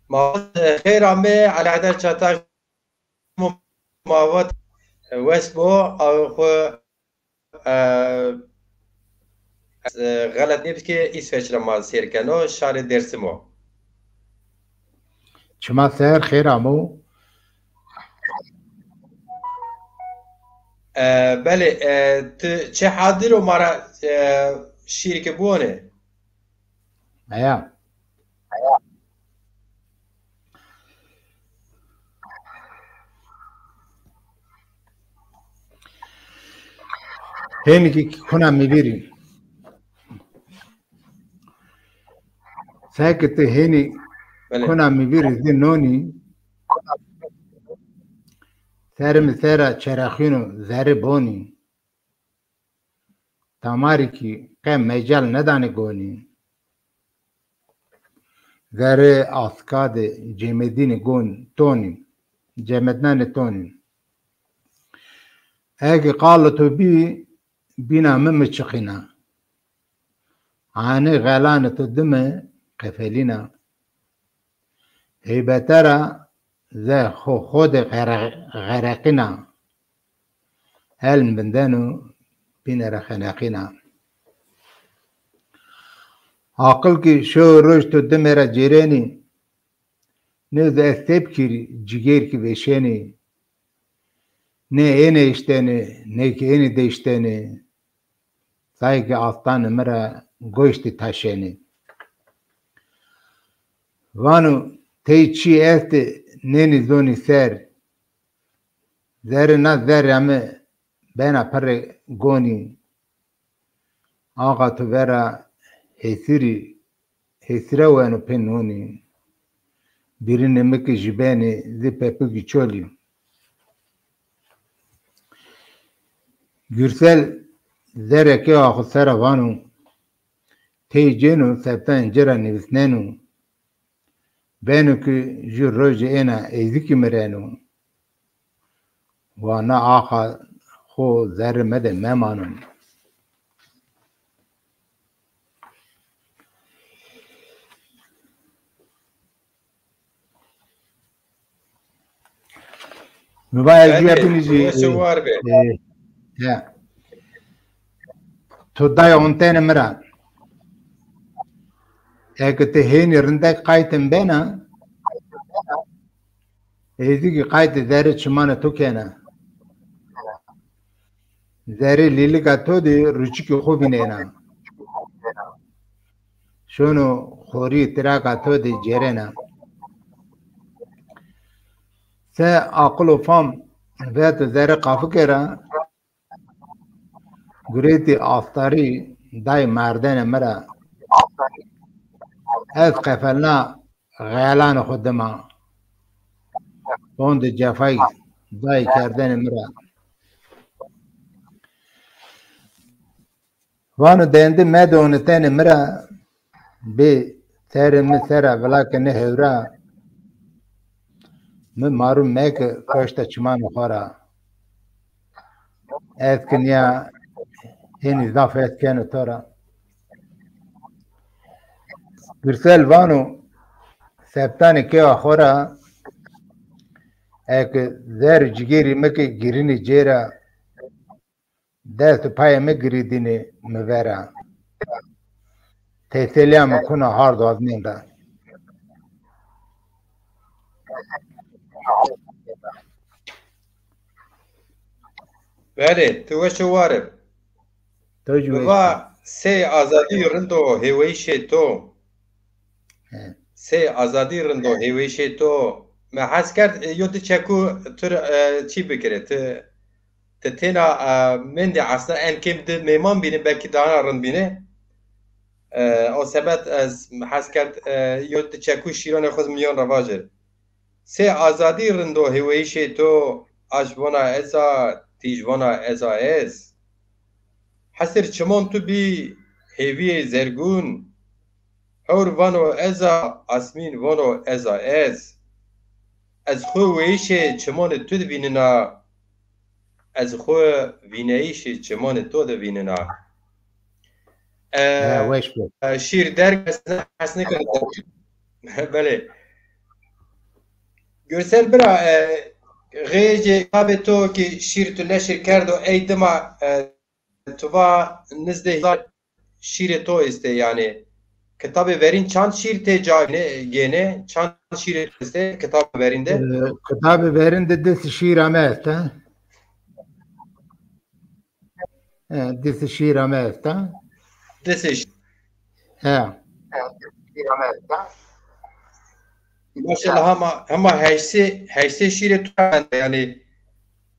Ma, xeyr ame, Alî Haydar Çatak, ma vat, wes bo, aw xwu, e, e, xelet nêbike, Îsveç ra ma sêr keno, şarê Dêrsim o. Çima ser, xêr amo. E, belê, e, ti çi hadir o ma ra, e, şîrike biwanê? Heya. Hênikî kuna mi vîrî. Seke ti hênî Belê. Kuna mi vîr zî nonî, serê mi sera çerexîno zerrê bonî. Tamarî kî qe mecal nedanê gonî. Zerrê aska de cemedînê gon tonî, cemednanê tonî. Eke qalo to bî, bîna mi mi çiqîna. Anê xelanê to dime qefelîna. Heybete ra ze xo xo de xere-, xereqîna. Helm vindeno, bîne ra xeneqîna. Aqil kî şew roj to dime ra cêrenî, nê ez tepkî rî cigêr kî veşenî. Nê ênê eştenê, nê kî ênê deştenê. Tay kî astanê mi ra goştî taşenê. Vano, tey çî estê nênî zonî ser. Zerrê na zerrê mi bena pirrê gonî. Axa to vera hêsirî, hêsire weno pê nonî. Bîrînê mi ki jibenî zî pepikî çolî. Gürsel zerrê kê axu sera vano, tey cêno septan ci ra nivîsneno. Beno ki ju rojê êna êzikî mireno. Wa na axa xo zerrê mi de memano. Mi va ez juya Belê, binî zî, weşe e, war be. E, ya. To daya ontene mi ra. Eke ti hênî rindek qaytin bena, êzikî qaytê zerrê çimanê to kena. Zerrê lîlika to de ruçikê xo vînena. Şono xorî tiraka to de cêrena. Se aqil û fam veto zerrê qafike ra, guretî astarî day merdene mi ra. Ez qefelna xeyalanê xo dima. Honde cefay day kerdene mi ra. Vano dende medonitene mi ra, bê serê mi sera vilake nê hewra. Mi marû meke koşta çimanê xo ra. Ez ki nîya hênî zaf hes keno to ra. Gürsel vano, septanê kêwa xo ra, eke zer û cigêrî mi ki girînê cêra, dest û payê mi girîdînê mi vera. Teselîya mi kuna hard û azmên ra. Belê, ti weş û war ib. To jî weş. Mi va sey azadî rind o hêweyîşê to. He. Sey azadî rind o hêweyîşê to. Mi hes kerd, e, yo di çeku tu, e, çî bikirê, ti Ti têna, e, mendî esna en kêm di mêman bînî, belkî dana rind bînî. E, o sebet ez hes kerd, e, yo di çekû şîranê xo miyan ra vajir. Sey azadî rind o hêweyîşê to, aş vona ez a, tîj vona ez a ez. Hesir çiman tu bî, hêvîyê zergûn. Hewr vano ez a, asmîn vano ez a ez. Ez xwu weyîşê çimanê tu di vînina. Ez xwu vîneyîşê çimanê to de vînina. E, ha, weş be. E, şîr derg ez hes nêkeno. Belê. Gürsel bira, e, xêjê kitabê to ki şîr tu neşir kerdo, ey dima, e, tu va nizdê hezar şîrê to estê yanî. Kitabê verîn çand şîr tê ca gênê, çand şîrê to estê kitabê verîn de? E, kitabê verîn de des şîr ame est, ha? E, des şîr ame est, ha? Des şîr. He. Maşallah, hema, hema heştê, heştê şîrê tu mende, yanî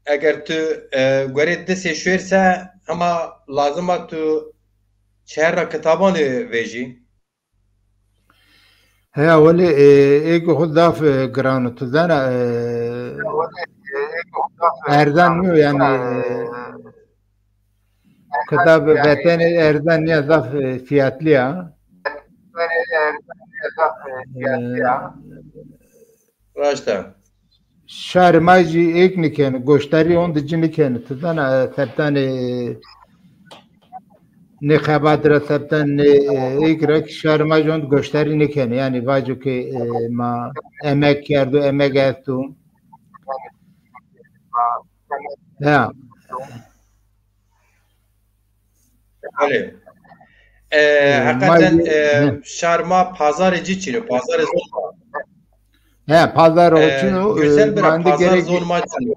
eger tu, e, gorê disê şuêr se, hema lazim a tu çerra kitabanê vejî. Heya welê, e, êgê xo zaf, e, giran o. Tu zana, e, erzan nîyo yanî, e, kitab vetenê erzan nîya, zaf, e, fîyatlî ya. E, Raşt a. Şarê ma jî êk nîkenê, goşdarî honde ci nîkenê. Ti zana, e, sebtanê nê xebat ra, sebtan nê, e, êk ra kî şarê ma jî honde goşdarî nîkenê. Yanî vaco ke, e, ma emeg kerdo, emeg esto. Ya. Belê. E, heqeten, e, şar ma pazarê ci çin o, pazarê zon ma. He, pazar o çin o, e, Gürsel bira, pazar zon ma çin o.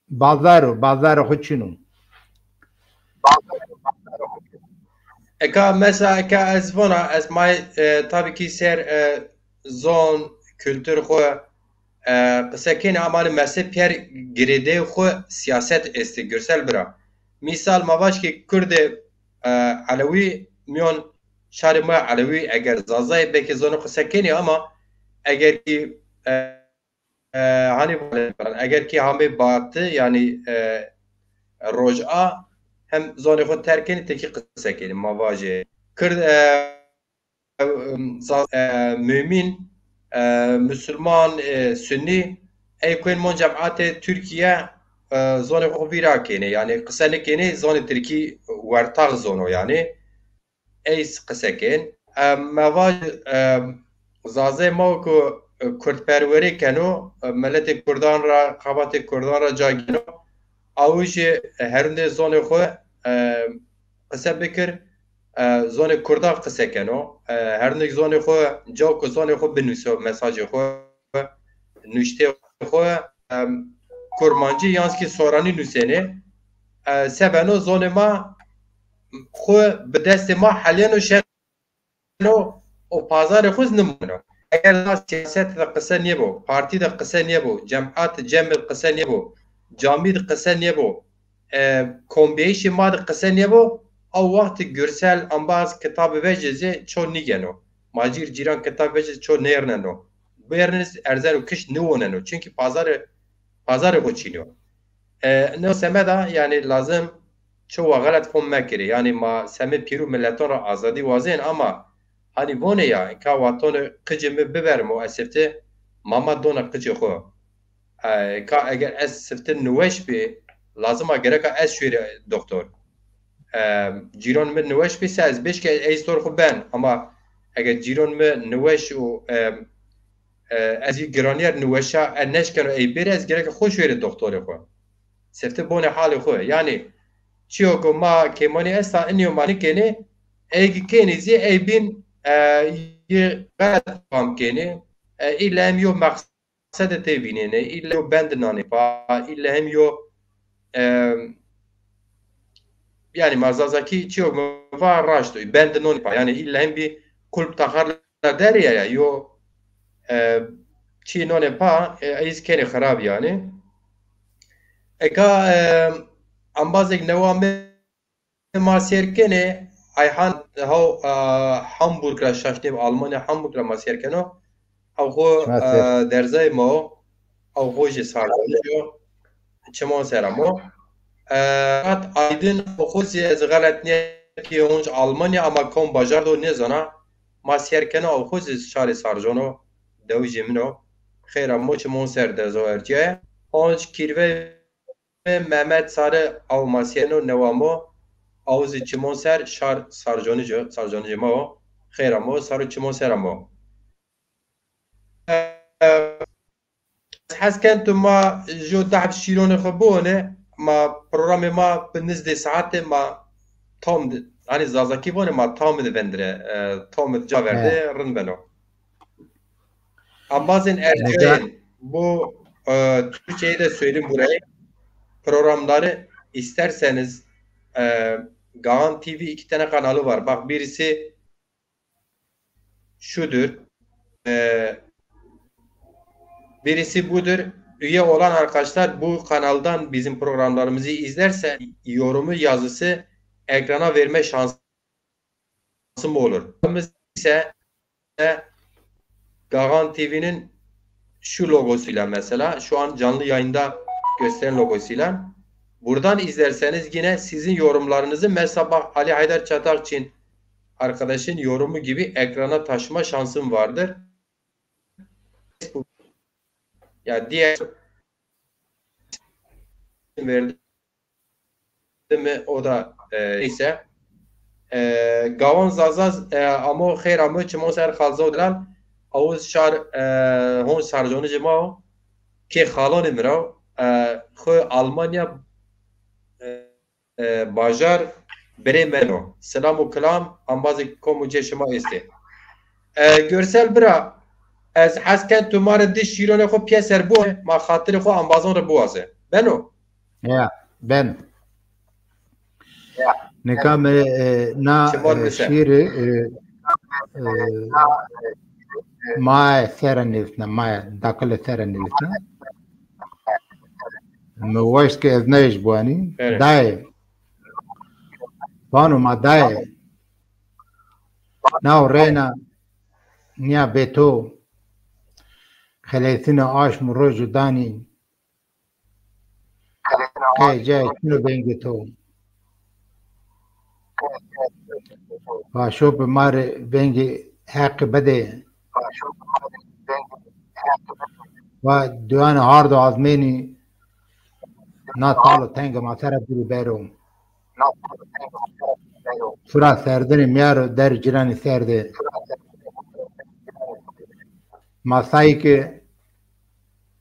Bazar o, bazar xo çin o. Eka mesela, eka ez vona, ez may, e, tabii ki ser, e, zon, kultur xo, e, qise kenê ama mese pîyer girêdeyê xo siyaset estê, Gürsel bira. Mîsal ma vaj ki Kurdê, e, Elewî mîyon şarê ma Elewî eger Zazayê belkî zono qise kenê ama eger ki, e, e, hani eger ki hamê batı yanî, e, roja hem zonê xo terk kenê, tirkî qise kenê, ma vajê. Kırd, e, e, mümin, e, Müslüman, e, Sünni, ey kuên mon cemaatê Türkiye, e, zonê xo vîra kenê. Yanî qise nêkenê, zonê tirkî wertax zono yanî. Ey qise kên. E, me vaj, e, Zazê ma ku, e, kurdperwerî keno, e, miletê kurdan ra, xebatê kurdan ra ca gêno. Aw jî herindê zonê xo, e, qise bikir, e, zonê kurdan qise keno. E, herindê zonê xo, caw ku zonê xo binûso, mesajê xo, nuştê xo, em, kurmancî yan zî ki soranî nusênê. E, se beno zonê ma xo bi destê ma helîyeno şeno û pazarê xo zî nimano. Eger na siyaset de qise nêbo, partî de qise nêbo, cemaat cem de qise nêbo, camî de qise nêbo, e, kombîyayîşê ma de qise nêbo, aw wext Gürsel embaz kitabê vejê zî ço nîgeno. Ma cîr cîran kitabê vejê ço nêrneno. Bêrnê zî erzeno kişt nêwoneno. Çunkî pazarê, pazarê xo çin o. E, no semeda yanî lazim ço wa xelet fom mekerê. Yanî ma semê pîr û miletan ra azadî wazên ama hanî vonê ya, ka watonê qicê mi biberimo ez sifte, ma ma dona qicê xo. E, ka eger ez sifte niweş bî, lazim a gereka ez şuêrê doktor. E, cîron mi niweş bî, se ez bêj ke ey zor xo ben. Ama eger cîron mi niweş û, e, e, ez yê giranîyer niweşa, e, neşkeno ey bêrê, ez gereka xo şuêrê doktorê xo. Sifte bonê halê xo. Yanî çîyo ku ma kêmanî esta, inîyo ma nîkenê, ey ki kenê zî ey bîn, e, yê xelet fam kenê. E, îlla hem yo meqs- sedê tê vînenê, îlle yo bend nanê pa, îlle hem yo, e, yanî ma Zazakî çîyo mi va raşt o, bend nonê pa. Yanî îlle hem bî kulp taxar la derê ya, yo, e, çî nonê pa, e, ey zî kenê xirab yanî. Eka, e, embazêk newa mi ma sêr kenê, Ayhan haw, e, Hamburg ra şaş nêb, Almanya Hamburg ra ma sêr keno. Aw xo, e, derzayê ma o. Aw xo jî sargonî yo. Çimon ser amo. E, Murat Aydın, aw xo zî ez xelet nêkî honc Almanya ama kom bajar do nêzana. Ma sêr keno, aw xo zî şarê sargon o. Dewicê min o. Xeyr amo, çimon ser derzo ercîyaye. Honc kîrve Mehmet Sarı aw ma sêr keno, newa mo, aw zî çimon ser, şar sarconî ci, sarconî ci ma o. Xeyr amo, sar û çimon ser amo. E, e, ez hes ken tu ma jo dehf şîronê xo biwone, ma programê ma bi nizdê saete ma tam di, hanî Zazakî vone ma tam di vendire, e, tam di ca verde rind beno. Ambazên erciyayên, bu, e, Türkçeyi de söyleyeyim burayı. Programları isterseniz, e, Gahan T V iki tane kanalı var. Bak, birisi şudur. E, birisi budur. Üye olan arkadaşlar bu kanaldan bizim programlarımızı izlerse yorumu, yazısı ekrana verme şansı mı olur? Ise, e, Gagan T V'nin şu logosuyla mesela, şu an canlı yayında gösteren logosuyla. Buradan izlerseniz yine sizin yorumlarınızı, mesela bak, Ali Haydar Çatakçı'nın arkadaşın yorumu gibi ekrana taşıma şansım vardır. Ya diğer verdi mi, o da, e, neyse. E, Gawan Zazaz, e, amo xeyr amo, çimon ser xalzo dilan, awuz şar, e, hon sarconi cima o, ke xaloni mira, e, xo Almanya, e, e, bajar Brêmeno. Selam û kilam, ambazê kom û cê şima estê. E, Görsel bira, ez hes ken tu ma rê di şîronê xo pîyeser biwaze, ma xatirê xo ambazon rê biwaze. Beno? Ya, ben. Nika mi, e, na, Çimon e, biser. Şîrî, e, e, maye sere nivîsna, maye dakile sere nivîsna. Mi waşt ke ez neyij biwanî. Evet. Dayê. Vano ma dayê. Naw reyna nîya bê to. Xeleytine aşm û roj û danî. Qey cayê çin o vengê to. Paşo bi ma rê vengê Heqî bidê. Wa duyanê hard û azmênî na tal û tenge ma sera bîrî bero. Fura serdinê mîyaro der ciranî serde. Ma sayî ke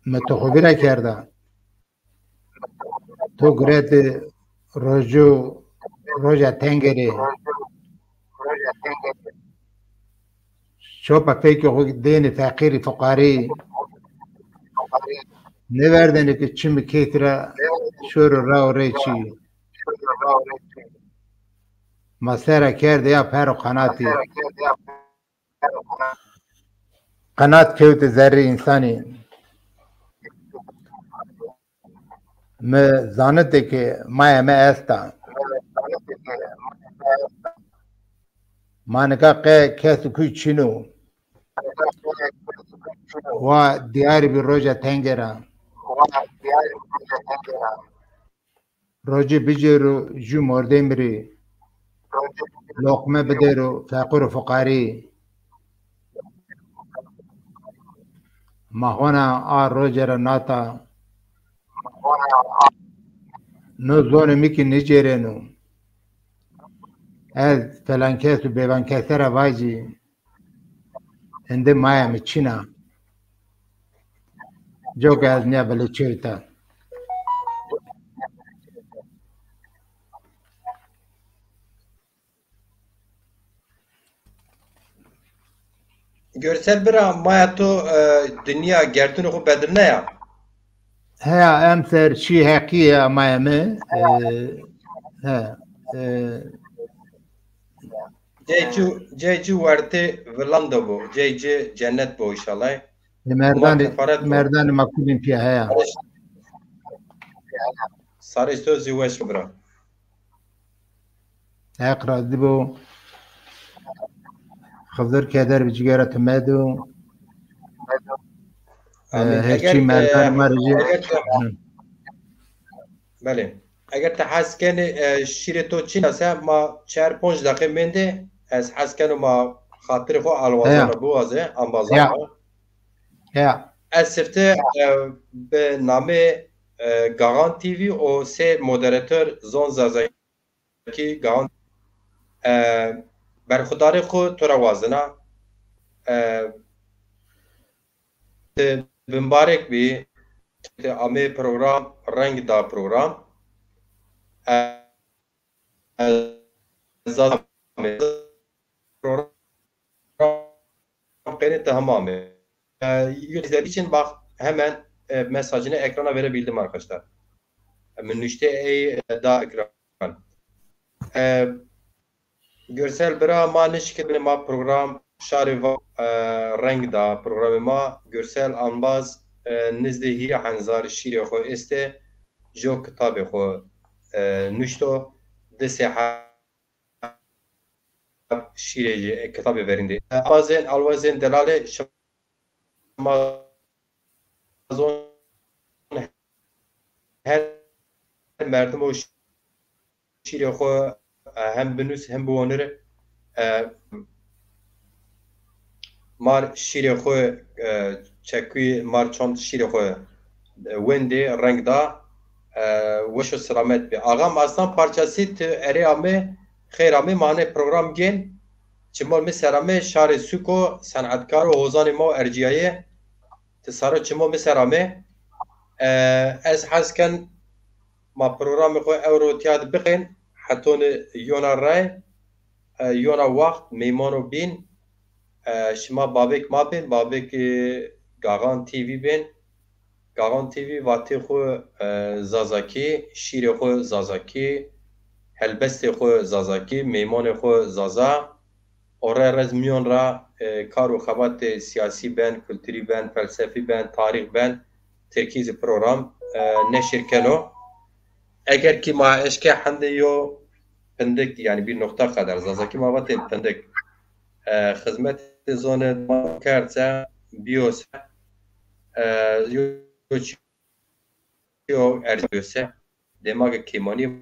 mi to xo vîra kerda. To guretê rojo, roja tengerê. Çopa fekê xo dênê feqîrî, fuqarî. Nêverdenê ke çimî keyfî ra şoro ra û rey çî. Ma sera kerdê ya per û qenatî. Qenat kewtê zerrê însanî. Mi zanitê ke maya mi esta. Ma nika qe kes û kuy çin o. Wa diyarî bî roja tenge ra. Rocê bicêro jû mordemî rê. Loqme bidêro feqir û fuqarî. Ma hona a roce ra nata. No zonê mi kî nêcêreno. Ez felankes û bêvankese ra vajî. Ende maya mi çin a. Coka ez nîya bele çewta. Görsel bira, maya to, e, dinya gerdunê xo bedilnaya? Heya, emser şî heqî ya maya mi. E, he, e, Cey ci, cey ci wertê vilando bo, cey ci cennet bo înşallah. E, merdanê, merdanê ma kulîn pîya heya. Sarê to zî weş bira. Heq razî bo. Xizir keder bi cigera ti medo. Amîn. E, her çî merdan ma rê jî. Eger te, belê. Eger ti hes kenî, e, şîrê to çin a se, ma çar ponc deqe mendê. Ez hes keno ma xatirê xo alwazan ra biwaze, ambazan ra. Ya. Ez sifte, e, bi namê, e, Gaxan T V û sê moderator zon zazakî Gaxan, e, berxudarê xo to ra wazena. E, ti bimbarek bî, ti amê program, reng da program. E, Zazamê. Program qenê ti hemamê. E, yüz elli için bak hemen, e, mesajını ekrana verebildim arkadaşlar. E, mi nuşte ey, e, da ekran. E, Görsel bira ma nişkibine ma program şarê va, e, reng da programê ma. Görsel ambaz, e, nizdê hîrê henzar şîrê xo estê. Jo kitabê xo, e, nuşto. Di sê heb şîrê jî, e, kitabê verîndê. E, ambazên, alwazên delalê şima ma zon her merdim o şîrê xo, e, hem binus hem biwanir. E, mar şîrê xo, e, çekuyê mar çond şîrê xo, e, wendê, reng da, e, weş û selamet bê. Axam Aslan Parçasî, ti erê amê, xeyr amê, ma hanê program gên. Çimon mi ser amê, şarê sûk o, senetkar o, hozanê ma o ercîyaye. Ti saro çimo mi ser amê. E, ez hez ken ma programê xo ewro tîya de bixên, hetonî yona rey, e, yona waxt, meymano bîn, e, şima babêk ma bên, babêk, e, Gaxan T V bên. Gaxan T V vatê xo, e, Zazakî, şîrê xo Zazakî, helbestê xo Zazakî, meymanê xo Zaza. O rey rez mîyon ra, e, kar û xebatê sîyasî ben, kulturî ben, felsefî ben, tarîx ben, tirkî zî program, e, neşir keno. Eger kî ma eşke hendê yo pindik, yanî bir nokta kadar, Zazakî ma vatên pindik, e, xizmetê zonê ma kerd se, bîyo se, e, yo, yo, yo, ercî bîyo se, dêmagê kêmanî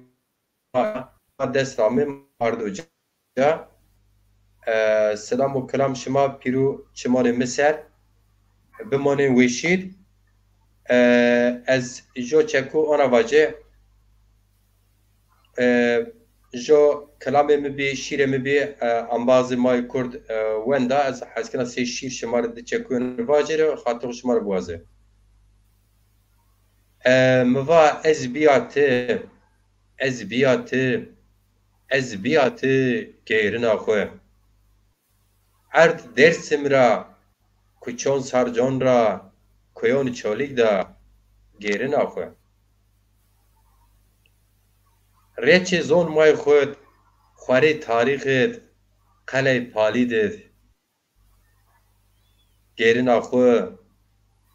ma dest ra amê, ma ardo ca. E, selam û kelam şima pîr û çimanê mi ser. Bimanên weşîd. E, ez jo çeku ona vace. E, jo kelamê mi bî, şîrê mi bî, e, embazê ma yê kurd, e, wenda, ez hes kena sey şîr şima rê di çekuyon vacêre, xatirê xo şima rê biwaze. E, mi va ez bîya ti, ez bîya ti, ez bîya ti gêrina xwu. Erd Dêrsim ra, kuçon Sarcon ra, kuyon Çolîg da gêrina xwu. Rêçê zon may xwu d, xwarê tarîx id, qeley palî did. Gêrina xwu,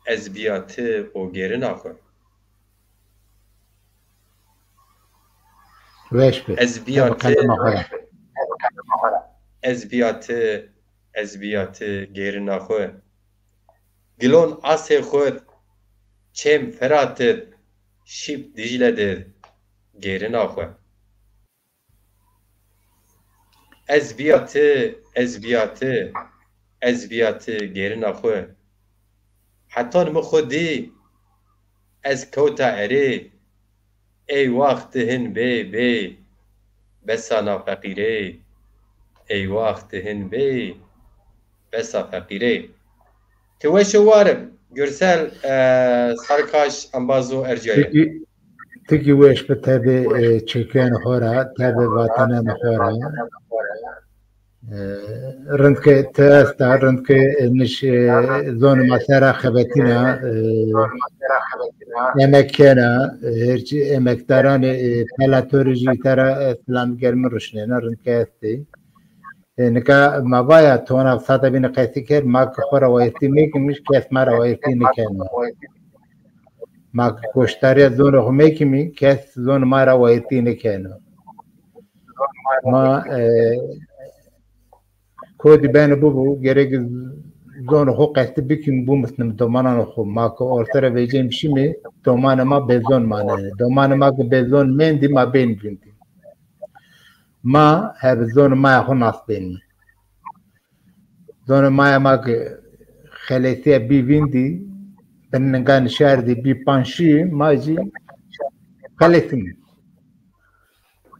ez bîya ti û gêrina xwu. Weş bi. Ez bîya ti, ez bîya ti, ez bîya ti gêrina xwu. Gilon asê xwu d, çêm Firat id, şîp Dîcle di gêrina xwu. Ez bîya ti, ez bîya ti, ez bîya ti gêrina xwu. Hetan mi xwu dî, ez kewta erê. Ey waxt ti hin bê, bê, besa na feqîrê. Ey waxt ti hin bê, besa feqîrê. Ti weş û war ib, Gürsel, e, Sarkaş, embazo ercîyaye. Ti kî, ti kî weş bi tebê, e, çekuyanê xo ra, tebê vatananê xo ra. E, rind ke ti esta, rind ke, e, niş, e, zonê ma sera xebetîna, e, emek kena, e, her çi emekdaranê, e, pela to rê jî îta ra, e, selam germin ruşnena, rind ke estê. E, nika ma vaya tona sata bîne qesî kerd, ma ke xo ra wayirtî nêkimîş, kes ma ra wayirtî nêkeno. Ma ke goşdarîya zonê xo mekimî, kes zonê ma ra wayirtî nêkeno. Ma, e, kodî beno bibo, gerek zonê xo qesî bikimî, bimusnimî domananê xo. Ma ke orte ra vecîyemî şîmî, domanê ma bêzon manenê. Domanê ma ke bêzon mendî, ma bên vîndî. Ma heb zonê maya xo nas benî. Zonê maya ma ke xelesîya bî vîndî, bi ninganê şarî de bî panc şî, ma jî xelesîmî.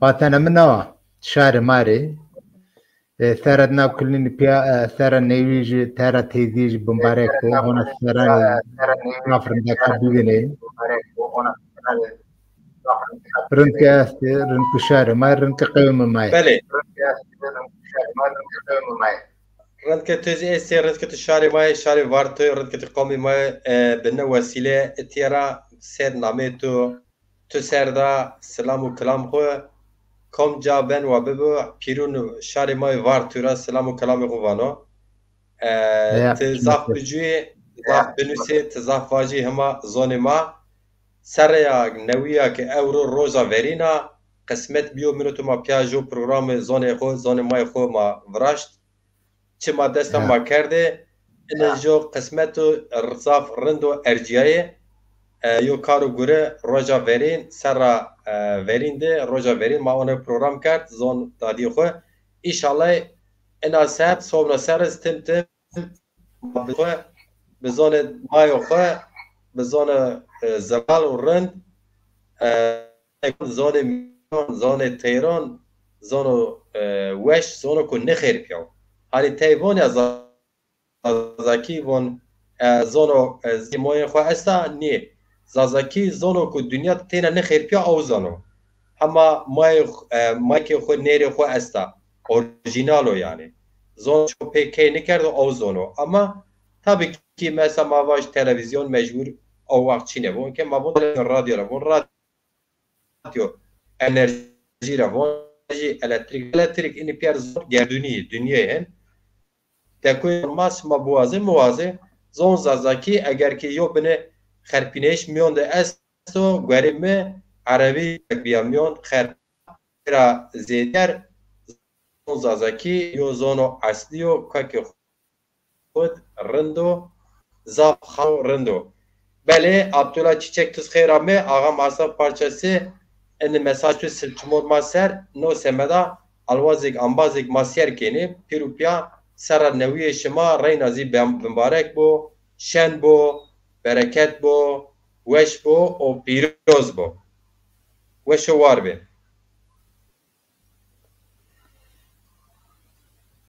Vatena mi na wa, şarê ma rê. E, sera na kulînî pîya, e, sera newî jî, sera teyzî jî bimbarek bo, hona seranê zaf rindeka bivînê. Rind ke estê, rind ke şarê ma yê, rind ke qewmê ma yê. Belê. Rind ke tu zî estê, rind ke tu şarê ma yê, şarê Vartoyê, rind ke tu qewmê ma yê, e, bi ne wesîle itya ra ser namê tu, tu ser da silam û kilam xwu, kom ca ben wa bibo, pîrûn şarê ma yê Vartoyê ra silam û kilamê xwu vano. E, ti zaf bicuyê, zaf binusê, ti zaf vajî hima zonê ma. Serreya newî ya ke ewro roja verîn a, qismet bîyo min û tu ma pîya jo programê zonê xo, zonê mayê xo ma viraşt. Çi ma desta ma kerdê, Ina jo qismet o, zaf rind o, ercîyayê. E, yo karo gure roja verîn, serra, e, verîn de, roja verîn ma one program kerd, zon dadî xo. Înşallah ina saet sobra ser iz tim tim ma bi xo, bi zonê mayo xo, bi zonê, e, zelal û rind, e, zonê mîyon, zonê teyron, zono, e, weş, zono ku nêxêrpîyaw. Hanî tey von ya Zazakî von, e, zono, e, zî moyê xo esta? Nî. Zazakî zono ku dinya têna nêxêrpîya aw zano. Hema mayê xo, e, maykê xo, nêrê xo esta. Orîjînal o yanî. Zono ço pê key nêkerdo aw zono. Ama tabî kî mesela ma vaj televîzyon mecbur o wext çîne bo. Ke ma von radyo ra von, radyo enerjî ra von, enerjî, elektrîk, elektrîk, înî pîyer zon gerdûnî, dinyayê hin. Dekoyê ma sima biwazê, miwazê, zon Zazakî eger kî yo binê xerpîneyîş mîyon de esto, guerê mi erebî bîya mîyon, xerp ra zêder. Zon Zazakî yo zono eslî yo, kakê xo xo rind o, zaf xaw rind o. Belê, Abdullah Çiçek, tu zî xeyr ame. Axam Asaf Parçası, ini mesaj tu sil çimor ma ser, no semeda alwazêk, ambazêk ma sîyer kenê, pîr û pîya serra newîyê şima reyna zî bem-, bimbarek bo, şen bo, bereket bo, weş bo û pîroz bo. Weş û war bê.